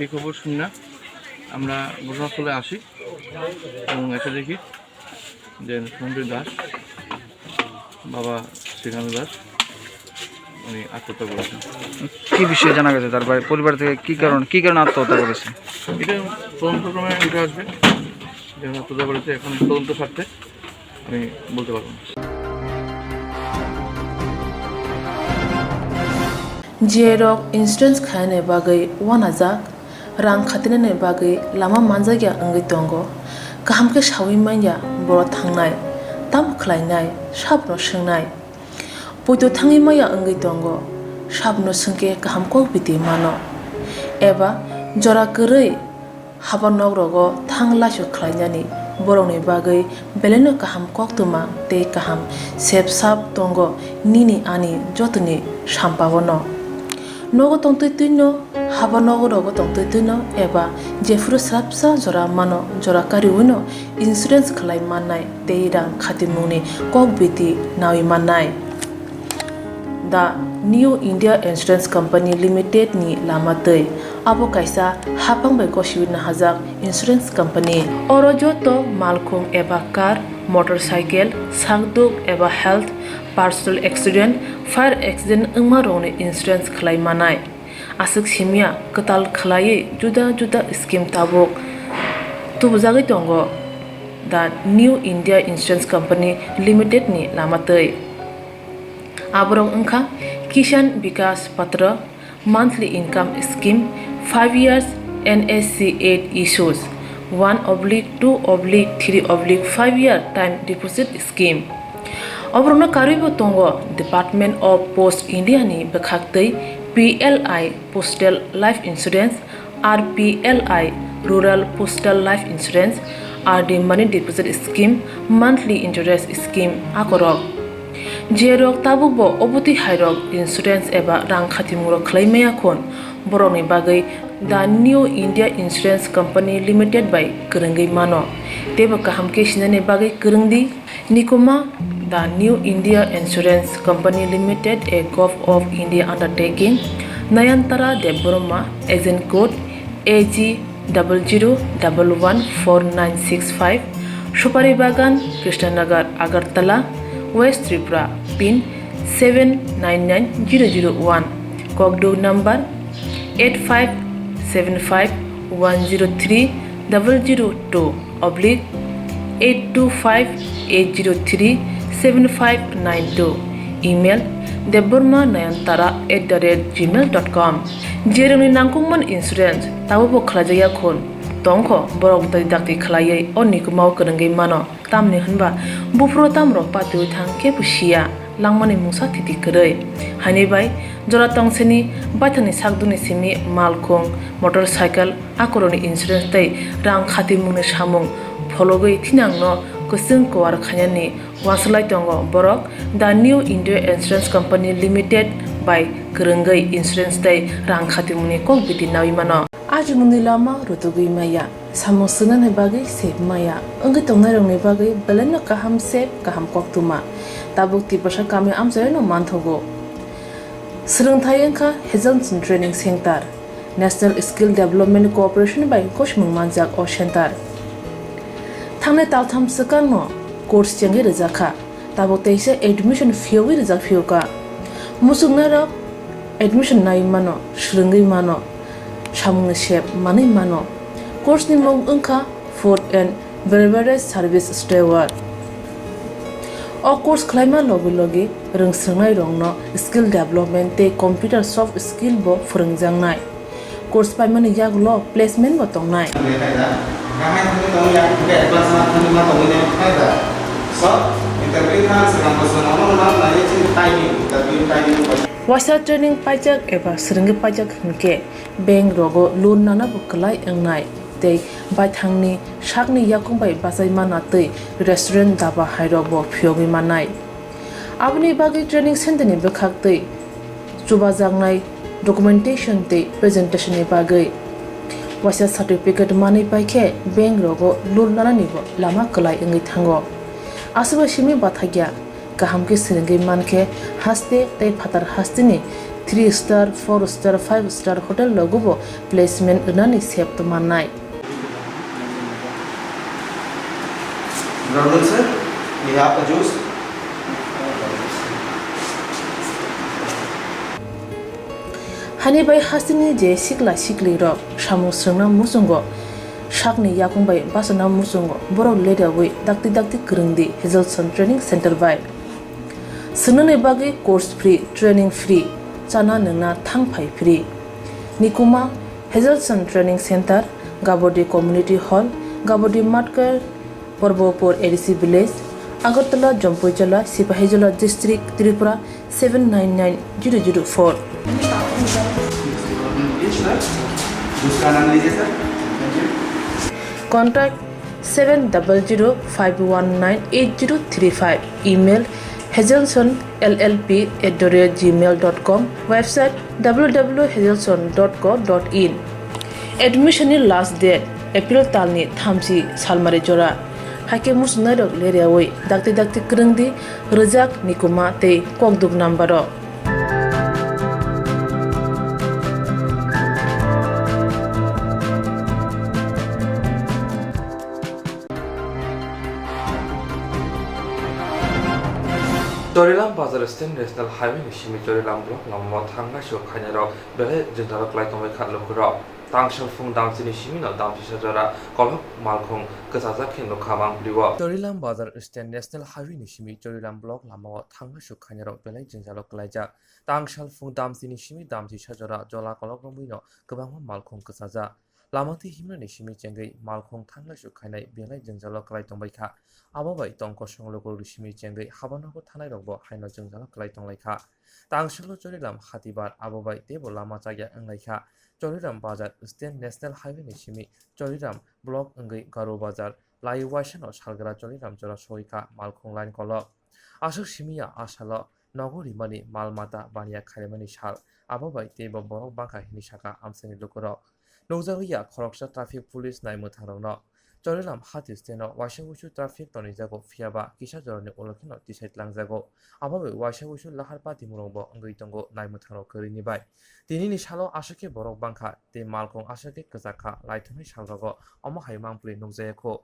এই খবর শুনে আমরা ঘটনাস্থলে আসি এবং এসে দেখি যে সঞ্জয় দাস, বাবা শ্রীকান্ত দাস, উনি আত্মহত্যা করেছেন। কি বিষয়ে জানা গেছে তার বাড়ি, পরিবার থেকে কি কারণ, কি কারণে আত্মহত্যা করেছে? এটা তদন্ত ক্রমে উঠে আসবে, যেন আত্মহত্যা করেছে, এখন তদন্ত স্বার্থে আমি বলতে পারবো না। J rok insurance khainani bagwi uanajak, rang khatinani bagwi lama manjakya wngwi tongo. Kaham khe saui manya borok thangnai, tamo khlainai, sabno swngnai. Poito thangwi manya wngwi tongo, sabno swngkhe kaham kok biti mano. Eba jora kwrwi haba nok rogo thang laisok khlainani borokni bagwi belaino kaham koktwma tei kaham sep sap tongo nini ani jotoni sampao no. Nogo tongtwi twino, haba nogo rogo tongtwi twino eba jephuru swrapsa jora mano jora kariwino insurance khlai mannai tei rang khatimungni kok biti naui mannai. The New India Insurance Company Limited ni lama twi. Abo kaisa haphang bai gosiwi nahajak insurance company. Oro joto malkhung eba car, motorcycle, sakduk eba health, personal accident, fire accident wngma rokni insurance khlai manai. Aswk simya kwtal khlaiwi juda juda scheme tabuk tubujagwi tongo the New India Insurance Company Limited ni lama twi. Aborok wngkha Kisan Vikas Patra, monthly income scheme, five years N S C eight issues, one oblique two oblique three oblique five year time deposit scheme. Oborokno karwibo tongo Department of Post India ni bwkhaktwi P L I Postal Life Insurance, R P L I Rural Postal Life Insurance, R D Money Deposit Scheme, Monthly Interest Scheme akorok. Jerok tabukbo obotwi hairok insurance eba rang khatimung rok khlai maya khun, borokni bagwi The New India Insurance Company Limited bai kwrwngwi mano. Teibo kaham khe sinani bagwi kwrwng di. Nikuma, The New India Insurance Company Limited, a Govt of India undertaking, Nayantara Debbarma, agent code A G double zero double one four nine six five, Supari Bagan, Krishnanagar, Agartala, West Tripura, pin seven nine nine zero zero one, Kokduk number eight five seven five one zero three double zero two oblique eight two five eight zero three seven five nine two. Email Debbarma Nayantara at the rate gmail dot com. Jerwngni nangkukmani insurance tabukbo khlaijakya khun tongkho, borok dakti dakti khlaiwi o nikumao kwrwngwi mano. Tamni hwnba buphuru tamrok patiwi thang kebo siya, langmani mungsa thiti kwrwi. Haini bai jora tongseni baithangni sakdukni simi malkhung, motorcycle, akorokni insurance tei rang khatimungni samung phologwi thinangno kwchwng kuar khainani uansuk lai tongo borok. The New India Insurance Company Limited bai kwrwngwi insurance tei rang khatimungni kok biti naui mano. Ajimungni lama rutugwi maya, samung swngnani bagwi sep maya, wngwi tongnairokni bagwi belaino kaham sep, kaham koktwma. Tabuk Tiprasa kami amchaino manthogo. Swrwngthai wngkha Hazelson Training Center, National Skill Development Corporation bai gosimung manjak o center. Thangnai taltham swkangno course chengwi rwjakha, tabuk teisa admission phiyogwi rwjak phiyokha. Muchungnairok admission nai mano, swrwngwi mano, samungni sep manwi mano. Course ni mung wngkha Food and Beverage Service Steward. O course khlaima logi logi rwngswrwngnairokno skill development tei computer soft skill bo phwrwngjaknai. Course paimani yagulo placement bo tongnai. Waisa training paijak eba swrwngwi paijak hinkhe bank rogo loan nana bo kwlai wngnai tei baithangni sakni yakung bai bachai mana tei restaurant, daba hairok bo phiyogwi mannai. Aboni bagwi training center ni bwkhak tei chubajaknai documentation tei presentation ni bagwi waisa certificate manwi paikhe bank rogo loan nanani bo lama kwlai wngwi thango. Aswkbai simi bathakya. Kaham khe swrwngwi mankhe haste tei phatar hasteni three star, four star, five star hotel rogo bo placement rwnani sep tongmannai. Good afternoon, sir. We have a juice. Hani bai hasteni je sikla siklirok samung swrwngna muchungo, sakni yakung bai bachana muchungo, borok ledaui dakti dakti kwrwngdi Hazelson Training Center bai. Swngnani bagwi course free, training free, chana nwngna thangphai free. Nikuma, Hazelson Training Center, Gabodi Community Hall, Gabodi Matkar, Porbopur A D C Village, Agartala, Jampuijala, Sipahijola District, Tripura seven nine nine zero zero four. दूसरा नाम लीजिए sir. Contact seven double zero five one nine eight zero three five. Email hazelson L L P at the rate gmail dot com. Website W W W hazelson dot co dot in. Admission ni last date April talni thamchi salmari jora. Haikhe muchungnairok leriaui dakti dakti kwrwngdi, rwjak, nikuma tei kokduk number o. Chorilam Bazar State National Highway ni simi Chorilam block lama o thangnaisuk khainairok belai jwngjalo kwlai tongbai kha lukurok. Tangsal phung damsini simino damsisa jora kolok malkhung kwchajak khe nukha mangpili-o. Chorilam Bazar State National Highway ni simi Chorilam block lama o thangnaisuk khainairok belai jwngjalo kwlaijak. Tangsal phung damsini simi damsisa jora jola kolok romwino kwbangma malkhung kwchajak. Lama twi himnani simi chengwi malkhung thangnaisuk khainai belai jwngjalo kwlai tongbai kha. Abo bai tong kosong lukurokni simi chengwi habanogo thanairokbo haino jwngjalo kwlai tonglai kha. Tangsalo Chorilam hatibar abo bai teibo lama chakya wnglai kha. Chorilam Bazar State National Highway ni simi Chorilam block wngwi Garu Bazar lai waisano salgra Chorilam jora soi kha malkhung line kolok. Aswk simi ya a salo nogo rimani mal mata baniya khaimani sal, abo bai teibo borok bangkha hini saka amchaini lukurok. Nukjakliya khoroksa traffic police nai mwthangrokno. Chorilam hati steno waisa wuisu traffic tonijago, phiyaba kisa jorani ulo kheno tisai tlangjago. Abo bai waisa wuisu lahar patimungbo wngwi tongo nai mwthangrok kwrwini bai. Tinini salo aswk khe borok bangkha tei malkhung aswk khe kwchak kha, laithumni salrogo omo hai mangpili nukjaya kho.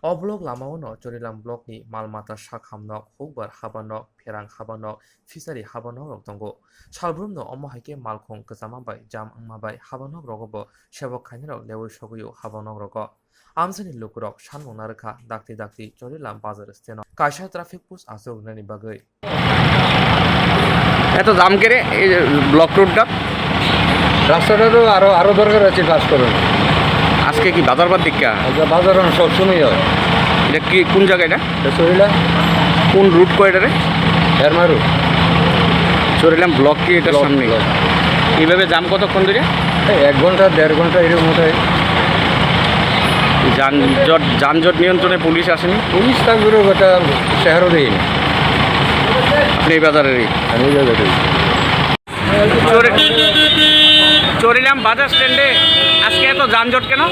O block lamao no Chorilam block ni mal mata sak hamnok, hukbar habanok, pherang habanok, fishery habanok rok tongo. Salbrumno omo hai khe malkhung kwchama bai jam wngma bai habanok rogo bo sebok khainai rok leui sogwi o habanok rogo. Amchaini lukurok sanmung narwkha dakti dakti Chorilam bazar steno kaisa traffic post achuk rwnani bagwi. এত জাম কেরে এই যে ব্লক রোডটা? রাস্তাটা তো আরো, আরো দরকার আছে পাস করার। আজকে কি বাজার বার দিককা? আজকে বাজার সব সময় হয়। এটা কি, কোন জায়গা এটা? এটা চরিলা। কোন রুট কয় এটা রে? হেরমারু। চরিলাম ব্লক কি এটার ব্লক, সামনে? ব্লক। এইভাবে জাম কতক্ষণ ধরে? এই এক ঘন্টা, দেড় ঘন্টা এরকম ওটাই। যানজট, যানজট নিয়ন্ত্রণে পুলিশ আসেনি? পুলিশ থাকবে, ওটা শহরও দেয়নি। আপনি এই বাজারেরই? আমি এই বাজারেরই। চরি-, চরিলাম বাজার স্ট্যান্ডে আজকে এত যানজট কেন?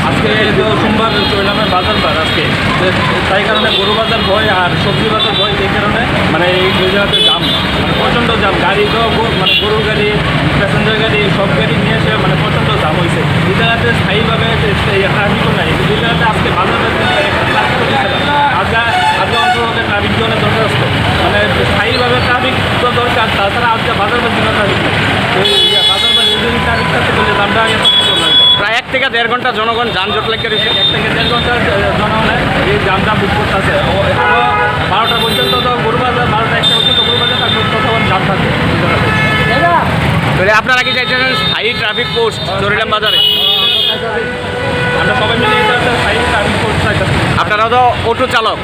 আজকে তো সোমবার, চরিলামের বাজার বার আজকে, যে তাই কারণে গরু বাজার বয় আর সবজি বাজার বয়, এই কারণে মানে এই দুই জায়গাতে জাম, মানে প্রচণ্ড জাম। গাড়ি তো গো-, মানে গরুর গাড়ি, প্যাসেঞ্জার গাড়ি, সব গাড়ি নিয়ে এসে মানে প্রচণ্ড জাম হয়েছে। এই জায়গাতে স্থায়ীভাবে ট্রাফিকও নাই, এই জায়গাতে আজকে বাজার বার আজকে, আজকে অন্তত ট্রাফিক জোনের দরখাস্ত, মানে স্থায়ীভাবে ট্রাফিক তো দরকার, তাছাড়া আজকে বাজার বাজার ট্রাফিক নেই। তো এই বাজার বাজার যদি ট্রাফিক থাকতে গেলে আমরা এত কিছু লাগবে। প্রায় এক থেকে দেড় ঘন্টা জনগণ যানজট লেগে রয়েছে। এক থেকে দেড় ঘন্টা জনগণের এই জামটা বুক করতেছে। ও এখনো বারোটা পর্যন্ত তো গরু বাজার, বারোটা একটা পর্যন্ত গরু বাজার থাকবে, ততক্ষণ জাম থাকবে। তাহলে আপনারা কি চাইছেন স্থায়ী ট্রাফিক পোস্ট চরিলাম বাজারে? আমরা সবাই মিলে এটা একটা স্থায়ী ট্রাফিক পোস্ট চাইতেছি। আপনারা তো অটো চালক।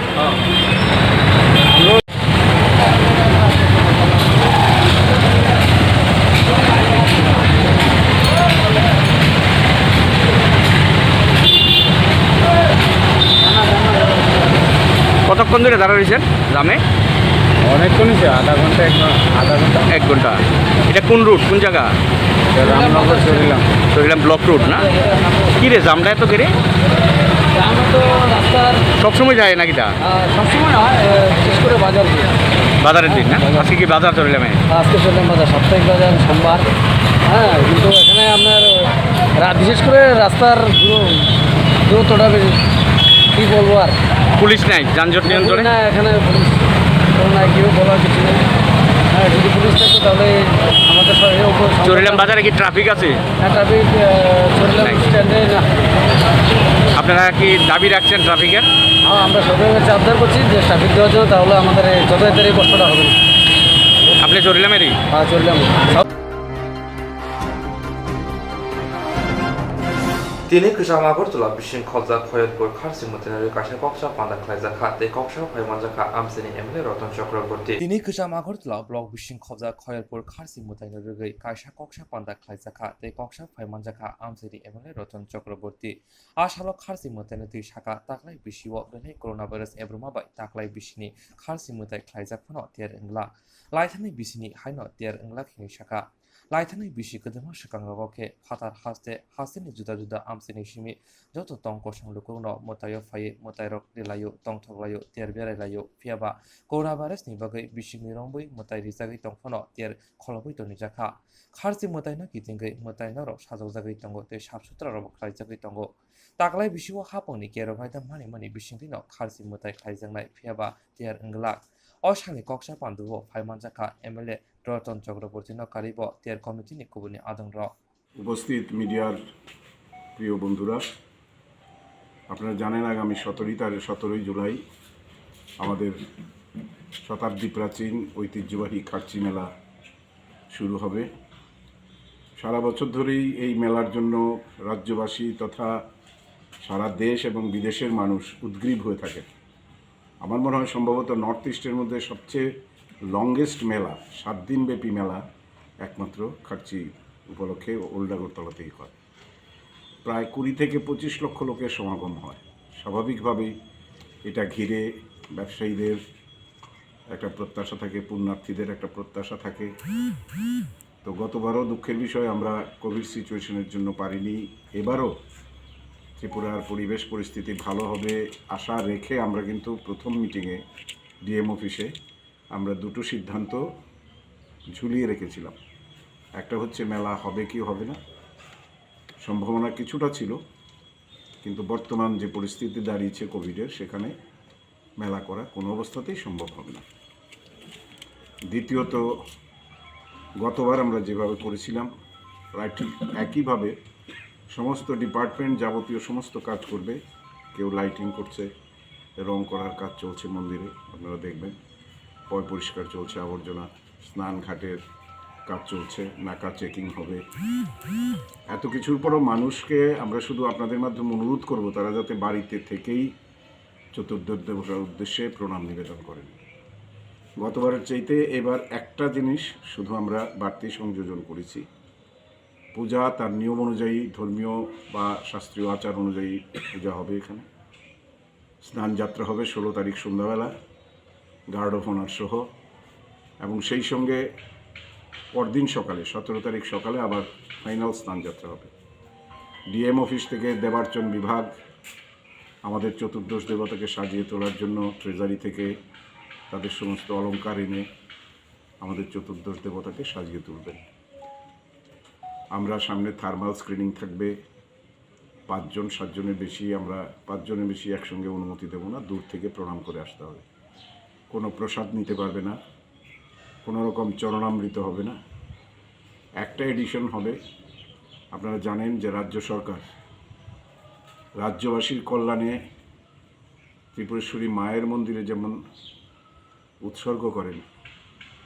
কতক্ষণ ধরে দাঁড়া রয়েছেন জামে? অনেকক্ষণ হয়েছে, আধা ঘন্টা, এক ঘন্টা, আধা ঘন্টা। এক ঘন্টা। এটা কোন রুট, কোন জায়গা? এটা রামনগর চরিলাম। চরিলাম ব্লক রোড না? কি রে, জামটা এত কেরে? জাম তো রাস্তার সবসময় যায় নাকি তা? আহ, সবসময় না হয়, আহ, বিশেষ করে বাজার দিয়ে। বাজারের দিন না? বাজার। আজকে কি বাজার চরিলামে? আজকে চরিলাম বাজার, সাপ্তাহিক বাজার, সোমবার। হ্যাঁ, কিন্তু এখানে আপনার রা-, বিশেষ করে রাস্তার দূর-, দূরত্বটা বেশি, কী বলবো আর। পুলিশ নাই যানজট নিয়ন্ত্রণে? না, এখানে পুলিশ কোনো নাই, কেউ বলার কিছু নেই। হ্যাঁ, যদি পুলিশ থাকতো তাহলে আমাদের সব এর উপর সমস্যা। চরিলাম বাজারে কি ট্রাফিক আছে? হ্যাঁ, ট্রাফিক, আহ, চরিলাম নাই। স্ট্যান্ডে না। আপনারা কি দাবি রাখছেন ট্রাফিকের? হ্যাঁ, আমরা সরকারের কাছে আবদার করছি যে ট্রাফিক দেওয়ার জন্য, তাহলে আমাদের এই যত তাড়াতাড়ি কষ্টটা হবে না। আপনি চরিলামেরই? হ্যাঁ, Charilam. Tini kwcham Agartala bising khobjak Khoyerpur Kharsi mwtainwi kaisa koksa panda khlaijak kha tei koksa phai manjak kha amchaini M L A Ratan Chakraborty. Tini kwcham Agartala block bising khobjak Khoyerpur Kharsi mwtaino rwgwi kaisa koksa panda khlaijak kha tei koksa phai manjak kha amchaini M L A Ratan Chakraborty. A salo Kharsi mwtaino twi saka taklai bisio belai coronavirus ebruma bai taklai bisini Kharsi mwtai khlaijak phano tiyar wngla. Laithani bisini haino tiyar wngla khinwi saka. Laithani bisi kwdwma swkangrogo khe phatar haste, hasteni juda juda amchaini simi joto tong kosong lukurokno mwtaio phaiwi mwtairok rilaio, tongthok laio, ter berai laio. Phiya ba coronavirus ni bagwi bisingni rombwi mwtai rijagwi tong phano ter kholobwi tonijak kha. Kharchi mwtaino kitingwi mwtai norok sajokjagwi tongo tei sap sutra rokbo khlaijagwi tongo. Taklai bisio hapungni kerong raida mani mani bisingtwino kharchi mwtai khlaijaknai, phiya ba ter wngwlak. O salni koksa panduo phai manjak kha M L A Ratan Chakraborty no karibo ter committee ni kubuni adongrok. উপস্থিত মিডিয়ার প্রিয় বন্ধুরা, আপনারা জানেন আগামী সতেরোই তারিখ, সতেরোই জুলাই আমাদের শতাব্দী প্রাচীন ঐতিহ্যবাহী খার্চি মেলা শুরু হবে। সারা বছর ধরেই এই মেলার জন্য রাজ্যবাসী তথা সারা দেশ এবং বিদেশের মানুষ উদগ্রীব হয়ে থাকে। আমার মনে হয় সম্ভবত নর্থ ইস্টের মধ্যে সবচেয়ে লংগেস্ট মেলা, সাত দিনব্যাপী মেলা একমাত্র খার্চি উপলক্ষে ওল্ড আগরতলাতেই হয়। প্রায় কুড়ি থেকে পঁচিশ লক্ষ লোকের সমাগম হয়। স্বাভাবিকভাবেই এটা ঘিরে ব্যবসায়ীদের একটা প্রত্যাশা থাকে, পুণ্যার্থীদের একটা প্রত্যাশা থাকে। তো গতবারও দুঃখের বিষয় আমরা কোভিড সিচুয়েশনের জন্য পারিনি। এবারও ত্রিপুরার পরিবেশ পরিস্থিতি ভালো হবে আশা রেখে আমরা কিন্তু প্রথম মিটিংয়ে ডিএম অফিসে আমরা দুটো সিদ্ধান্ত ঝুলিয়ে রেখেছিলাম। একটা হচ্ছে মেলা হবে কি হবে না, সম্ভাবনা কিছুটা ছিল, কিন্তু বর্তমান যে পরিস্থিতি দাঁড়িয়েছে কোভিডের, সেখানে মেলা করা কোনো অবস্থাতেই সম্ভব হবে না। দ্বিতীয়ত, গতবার আমরা যেভাবে করেছিলাম, প্রায় ঠিক একইভাবে সমস্ত ডিপার্টমেন্ট যাবতীয় সমস্ত কাজ করবে। কেউ লাইটিং করছে, রং করার কাজ চলছে মন্দিরে, আপনারা দেখবেন, পয় পরিষ্কার চলছে, আবর্জনা স্নান ঘাটের কাজ চলছে, নাকা চেকিং হবে। এত কিছুর পরও মানুষকে আমরা শুধু আপনাদের মাধ্যমে অনুরোধ করব, তারা যাতে বাড়িতে থেকেই চতুর্দশ দেবতার উদ্দেশ্যে প্রণাম নিবেদন করেন। গতবারের চাইতে এবার একটা জিনিস শুধু আমরা বাড়তি সংযোজন করেছি, পূজা তার নিয়ম অনুযায়ী, ধর্মীয় বা শাস্ত্রীয় আচার অনুযায়ী পূজা হবে এখানে। স্নান যাত্রা হবে ষোলো তারিখ সন্ধ্যাবেলা, গার্ড অফ অনার সহ, এবং সেই সঙ্গে পরদিন সকালে, সতেরো তারিখ সকালে আবার ফাইনাল স্নান যাত্রা হবে। ডিএম অফিস থেকে দেবার্চন বিভাগ আমাদের চতুর্দশ দেবতাকে সাজিয়ে তোলার জন্য ট্রেজারি থেকে তাদের সমস্ত অলংকার এনে আমাদের চতুর্দশ দেবতাকে সাজিয়ে তুলবেন। আমরা সামনে থার্মাল স্ক্রিনিং থাকবে, পাঁচজন সাতজনের বেশি, আমরা পাঁচজনের বেশি একসঙ্গে অনুমতি দেব না, দূর থেকে প্রণাম করে আসতে হবে। কোনো প্রসাদ নিতে পারবে না, কোনো রকম চরণামৃত হবে না। একটা এডিশন হবে। আপনারা জানেন যে রাজ্য সরকার রাজ্যবাসীর কল্যাণে ত্রিপুরেশ্বরী মায়ের মন্দিরে যেমন উৎসর্গ করেন,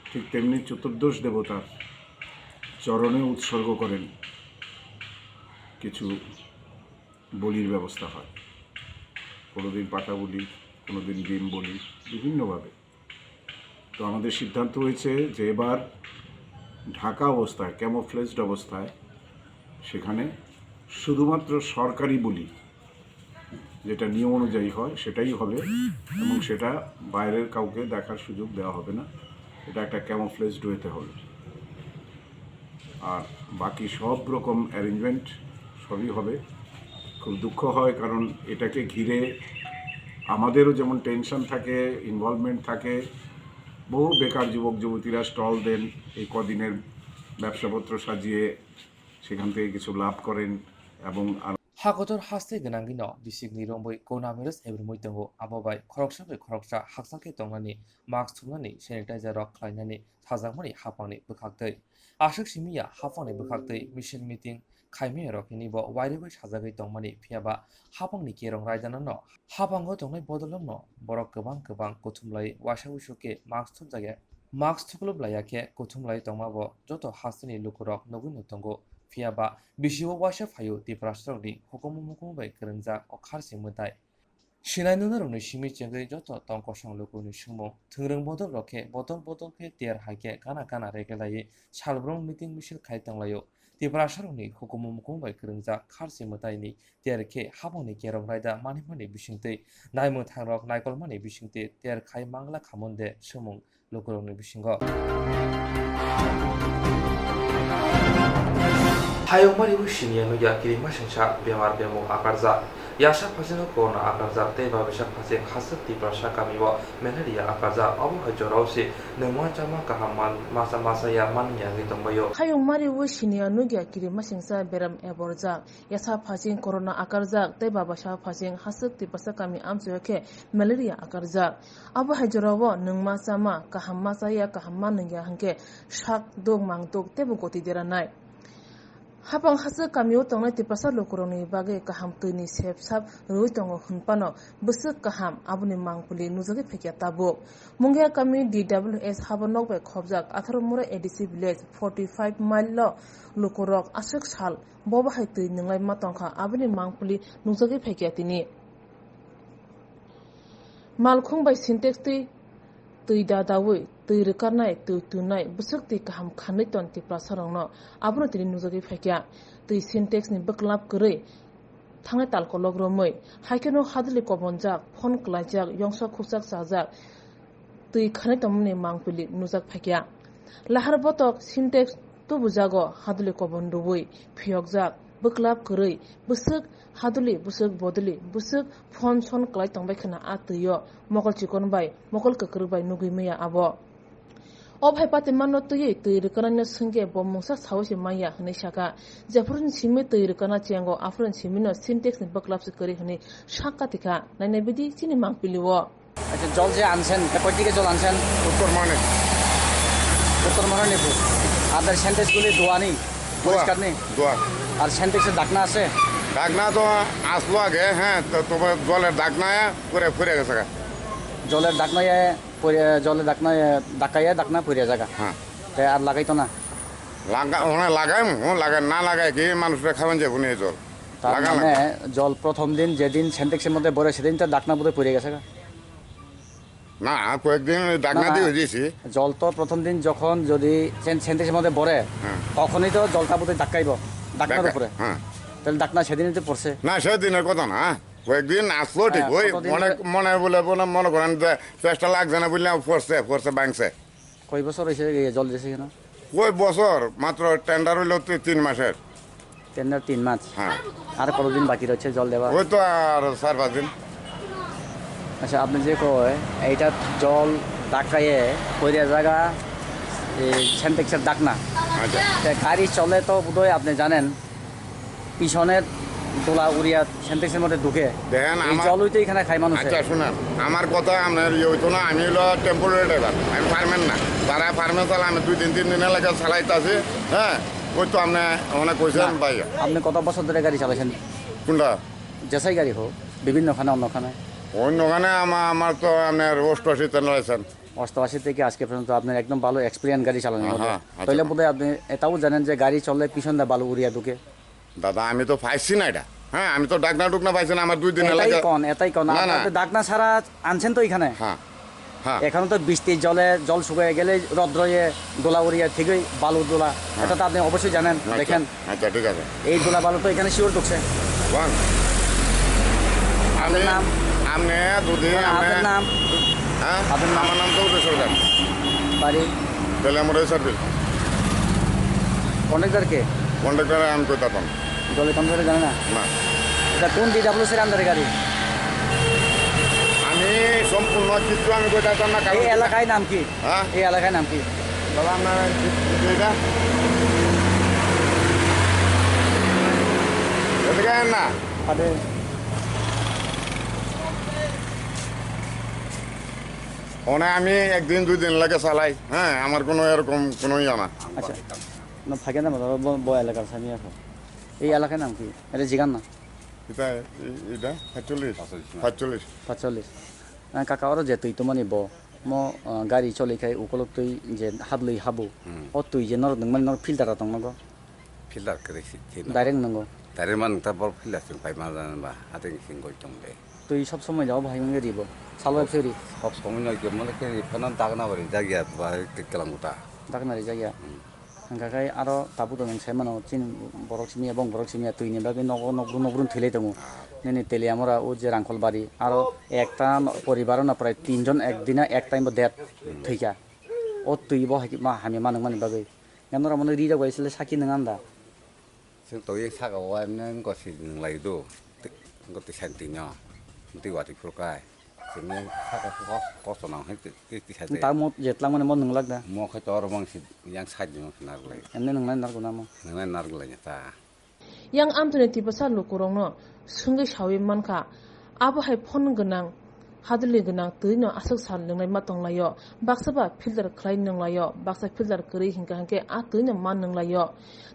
ঠিক তেমনি চতুর্দশ দেবতার চরণে উৎসর্গ করেন কিছু বলির ব্যবস্থা হয়। কোনোদিন পাটা বলি, কোনোদিন ডিম বলি, বিভিন্নভাবে। তো আমাদের সিদ্ধান্ত হয়েছে যে এবার ঢাকা অবস্থায়, ক্যামোফ্লেজড অবস্থায় সেখানে শুধুমাত্র সরকারি বলি, যেটা নিয়ম অনুযায়ী হয় সেটাই হবে, এবং সেটা বাইরের কাউকে দেখার সুযোগ দেওয়া হবে না। এটা একটা ক্যামোফ্লেজড ওয়েতে হবে। আর বাকি সব রকম অ্যারেঞ্জমেন্ট সবই হবে। খুব দুঃখ হয়, কারণ এটাকে ঘিরে আমাদেরও যেমন টেনশন থাকে, ইনভলভমেন্ট থাকে। বহু বেকার যুবক যুবতীরা স্টল দেন, এই কদিনের ব্যবসাপত্র সাজিয়ে সেখান থেকে কিছু লাভ করেন। এবং আর Hakotor haste gwnangwino bisikni romwi coronavirus ebrumwi tongo, abo bai khoroksa bai khoroksa hakchal khe tongnani, mask thumnani, sanitizer rok khlainani sajakmani haphangni bwkhaktwi. Aswk simi ya, haphangni bwkhaktwi misil meeting khaimaya rok hini bo wairwi sajagwi tongmani, phiya ba haphangni kerong raidanano haphango tongnai bodolrokno borok kwbang kwbang kuthumlai waisa uisu khe mask thumjakya. Mask thuklub laiya khe kuthumlai tongma bo joto hasteni lukurok nugwino tongo, phiya ba bisio waisa phaio Tiprasarokni hukumu mukumu bai kwrwngjak o kharchi mwtai. Sinai nunarokni simi chengwi joto tong kosong lukuni sumung, thwngrwng bodol rok khe bodol bodol khe tiyar hai khe gana gana rege laiwi salbrung meeting misil khai tonglaio. Tiprasarokni hukumu mukumu bai kwrwngjak kharchi mwtaini tiyar khe hapangni kerong raida manimani bisingtwi naimwthangrok naikolmani bisingtwi tiyar khai mangla khamon de sumung lukurokni bisingo. Hayungmari wi siniya nugya kirima sengsa bemar bemuk akarjak. Yasa phasino corona akarjak tei babisa phasing haswk Tiprasa kamio malaria akarjak. Obo hai jorao se nungma chama kaham man masa masa ya man ya wngwi tongbaio. Hayungmari wi siniya nugya kirima sengsa beram eborjak. Yasa phasing corona akarjak tei babasa phasing haswk Tiprasa kami amchaio khe malaria akarjak. Abo hai jorao nwngma chama, kaham ma chaya, kaham ma nungya hwnkhe sak duk, mang duk teibo goti deranai. Hapang haswk kamio tongnai Tiprasa lukurokni bagwi kaham twini sep sap rwui tongo hwnphano bwswk kaham aboni mangpili nujagwi phaikha tabuk. Mungia kami D W S habo nok bai khobjak atharo Mura A D C village forty five mile o lukurok aswk sal bo bahai twi nwnglai ma tongkha, aboni mangpili nukjagwi phaikha tini. Malkhung bai Sintex twi twi da dawi twi rwkarnai, twi twinai bwswk twi kaham khanwi ton Tiprasarokno, abono tini nukjagwi phaikha. Twi Sintex ni bwklap kwrwi thangnai tal kolok romwi, haikheno haduli kobonjak, phone kwlaijak, yongsa khukchak chajak, twi khanai tongmani mangpili nukjak phaikha. Lahar botok Sintex tubujago haduli kobon rwui phiyokjak, bwklap kwrwi bwswk haduli, bwswk bodoli, bwswk phone son kwlai tongbai khwna a twio, mokol chikon bai mokol kwkrwk bai nugwi maya abo. O phai patimano twiwi twi rwkanaino swngkhe bo mungsa saui se manya hwnwi sakha. Jephuruni simi twi rwkana chengo, aphuruni simino Sintex ni bwklap se kwrwi hwnwi sakha tikha. Naina bidi chini mangpili o. আচ্ছা, জল যে আনছেন, এটা কোথা থেকে জল আনছেন? উত্তর মহারানীপুর। উত্তর মহারানীপুর। আপনার সিনটেক্সগুলি ধোয়া নেই? ধোয়া। পরিষ্কার নেই? ধোয়া। আর সিনটেক্সের ঢাকনা আছে? ঢাকনা তো আসলো আগে, হ্যাঁ, তো তোমার জলের ঢাকনা করে ফুরে গেছে গা। জলের ঢাকনা ইয়ে পড়ে, জলের ঢাকনা ইয়ে, ঢাকা ইয়ে ঢাকনা পড়ে যাগা। হ্যাঁ। Te ar lagai to na? লাগা, ওখানে লাগাই, হুম, লাগাই, না লাগাই কি মানুষরা খাবেন যে হুনে জল? তার লাগা মানে লাগা। জল প্রথম দিন যেদিন সিনটেক্সের মধ্যে ভরে সেদিন তো ঢাকনা বোধহয় পড়ে গেছে গা? না, কয়েকদিন না, ডাকনা না। দিয়ে হয়ে গেছি। জল তো প্রথম দিন যখন যদি সেন-, সিনটেক্সের মধ্যে ভরে, হ্যাঁ। তখনই তো জলটা বোধহয় ধাক্কাইব, ঢাকনার ঢাকা-, উপরে। হ্যাঁ। তাহলে ঢাকনা সেদিনই তো পড়ছে। না, সেদিনের কথা না। কয়েকদিন আসলো ঠিক, হ্যাঁ, ওই কতদিন মনে, ধরে? মনে বলে, মনে, মনে করেন যে চেষ্টা লাগছে না বুঝলে পড়ছে, পড়ছে ভাঙছে। কয় বছর হয়েছে এই জল দিয়েছে কেন? কয় বছর? মাত্র টেন্ডার হইলো তি-, তিন মাসের। টেন্ডার তিন মাস? হ্যাঁ। আর কতদিন বাকি রয়েছে জল দেওয়া? ওই তো আর চার পাঁচ দিন। আচ্ছা, আপনি যে কয়, এইটা জল ধাক্কায় পড়ে জায়গা, এই সিনটেক্সের ঢাকনা। আচ্ছা। তা গাড়ি চলে তো বোধহয় আপনি জানেন, পিছনের দোলা উড়িয়া সিনটেক্সের মধ্যে ঢুকে। দেখেন, এই আমার জলই তো এখানে খায় মানুষে। আচ্ছা, শুনেন, আমার কথা আপনার ইয়ে হইতো না, আমি হলো টেম্পোরারি ড্রাইভার, আমি পারমেন্ট না। যারা পারমেন্ট চালা, আমি দুই দিন, তিন দিন এলাকা চালাইতে আছি, হ্যাঁ, ওই তো আপনি ওখানে কইছেন না, ভাই। আপনি কত বছর ধরে গাড়ি চালাইছেন? কোনটা? যেসাই গাড়ি হোক, বিভিন্নখানে, অন্যখানে। অন্যখানে আমা-, আমার তো আপনার অষ্টআশি তেরো লাইসেন্স। অষ্টআশি থেকে আজকে পর্যন্ত আপনার একদম ভালো এক্সপিরিয়েন্স গাড়ি চালানোর হ্যাঁ, মধ্যে। হ্যাঁ, আচ্ছা। তাইলে বোধহয় আপনি এটাও জানেন যে গাড়ি চললে পিছন দিয়ে বালু উড়িয়া ঢুকে। দাদা, আমি তো পাইছি না এটা। হ্যাঁ, আমি তো ডাকনা ডুকনা পাইছি না, আমার দুই দিন এটাই লাগে। কন, এটাই কন। না, না। আপনি তো ডাকনা ছাড়া আনছেন তো এখানে। হ্যাঁ, হ্যাঁ। এখানে তো বৃষ্টির জলে জল শুকিয়ে গেলে রৌদ্রে দোলা উড়িয়ে ঠিকই বালু দোলা। হ্যাঁ। এটা তো আপনি অবশ্যই জানেন। আচ্ছা, দেখেন। আচ্ছা, ঠিক আছে। এই দোলা বালু তো এখানে শিওর ঢুকছে। বল। আপনার আমি, নাম? আপনি যদি না, আপনি আপনার নাম? হ্যাঁ? আপনার নাম? আমার নাম চৌধুরী সরকার। বাড়ি? বেলিয়ামুড়া সার্ভিস। কন্ট্রাক্টর কে? কন্ট্রাক্টর আমি কইতাম। জলে কন্ট্রাক্টর জানে না? না। এটা কোন ডিডাব্লিউসির আন্ডারে গাড়ি? আমি সম্পূর্ণ কিছু আমি কইতাম না, কারণ এই এলাকায় নাম কি? হ্যাঁ? এই এলাকায় নাম কি? দাদা, আপনার এটা? এদিকে আয় না। আরে। মানে আমি একদিন দুই দিন লাগে চালাই, হ্যাঁ, আমার কোনো এরকম কোনো ইয়ে না। আচ্ছা। না, থাকে না, বাবা, ব-, ব এলাকার স্বামী এখন। এই এলাকার নাম কি? এটা জিগান না। এটা, এ-, এটা সাতচল্লিশ। সাতচল্লিশ। সাতচল্লিশ। আহ, কাকা, ওরা যে তুই তো মানে ব-, mo, ah, gari choli khai ukolok twi je hadlwi habo. Hmm. O twi je norok nungmani norok filter rok tong nogo. Filter kwrwi si thwi nogo. Direct nungo. Direct man ta bor filter sing pai ma jana ba, ateng sing goi tong de. Twi sob somoi jao bahai wngwi ribo. Salo Sob, phiri. Sob somoi no je mole khe ri phano dagna bari jagya ba ke kelang uta. Dagna ri jagya. Hmm. Hwnkha khe aro tabuk to nwng sai mano, chini borok simi ya, bong borok simi ya, twini bagwi nogo nokbrung nokbrung thwilai tongo. Nini Teliamura o je Rangkholbari, aro ekta no-, poribaro no prai tinjon ek dina ek time bo death thwikha. O twi bo hai ma hamya ma nangmani bagwi. Norok mano ri rok bai sle saki nang anda. Chwng twi saka o emne wngkha si nwnglai do. Wngkha twi santi no. Twi watwi phuru kai. Chwngno saka kos-, kosto nang hai twi, twi, twi sadi. Tamo je twlangmani mo nwnglak da? Mo khai to oro mang si yang side ni mang narwk lai. Emne nwngnai narwk na mo? Nwngnai narwk lai ta. Yang amtwini tipasa lukurokno swngwi sawi mankha, abo hai phone gwnang, hadwli gwnang twi no aswk sal nwnglai ma tonglaio, baksa ba filter khlai nwnglai-o, baksa filter kwrwi hinkha hinkhe a twi no ma nwnglai-o.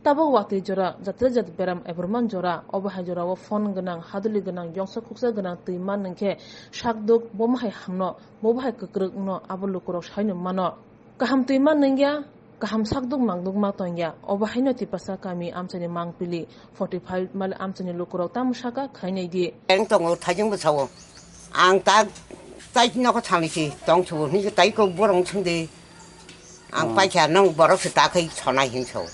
Tabuk watwi jora, jatira jat beram ebrman jora, obo hai jorao phone gwnang, hadwli gwnang, yongsa khuksa gwnang twi man nangkhe sakduk bomo hai hamno, bobo hai kwkrwk wngno abo lukurok saino mano. Kaham twi man nangya, kaham sakduk makduk ma tongya, obo haino tipasa kami amchaini mangpili forty five mile amchaini lukurok tamo saka khainai di. Ang tongo thaijwng bwsao. Ang ta tai nokho thangwi si tong subo hinwi tai kok borok swngdi. Ang paikha nwng borok se ta khai sonai hinwi sao.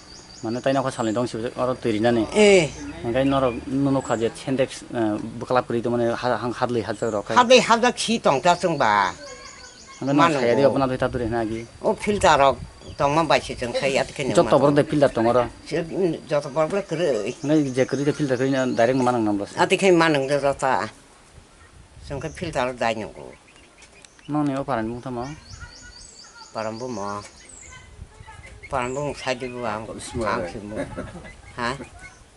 Mane tai nokho salni dong si oro twi rinani. Eh. Hingkai norok nukha je Sintex, eh, bwklap kwrwi tongmani ha-, hang hadlwi hajak rok khai. Hadlwi hajak si tong ta chwng ba. Hingkai Mano saya di bo. Apna doi ta duri hina agi. O filter rok tongma bai se chwng khai at khe. Joto borok de filter tong oro. Se, mm, joto borok le kwrwi. Hingkai je kwrwi de filter kwrwi na direct manang nam bwsa. Ati khai manang de jota. Chwng khe filter dai nungo. Nokni o parani mung tamo? Param bumo. Param bumung side bo ang, Ismail. Ang simo. Ha?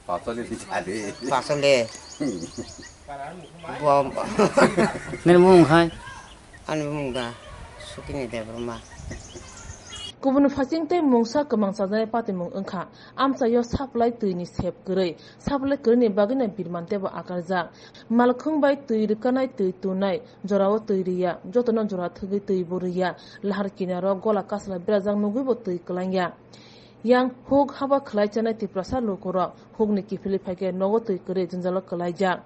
Pasole di sadi. Pasole. Bom. Nini mung khai? Ani mung da. Sukini Debbarma. Kubun phaising tei mungsa kwmang chajaknai patimung wngkha. Amchaio supply twini sep kwrwi. Supply kwrwini bagwino birman teibo akarjak. Malkhung bai twi rwkanai, twi tunai, jorao twi rwya, jotono jora thwgwi twibo rwya. Lahar kinaro gola kasla berajak nugwibo twi kwlangya. Yang huk haba khwlai chanai Tiprasa lukurok hukni kiphilwi phaikhe nogo twi kwrwi jwngjalo kwlaijak.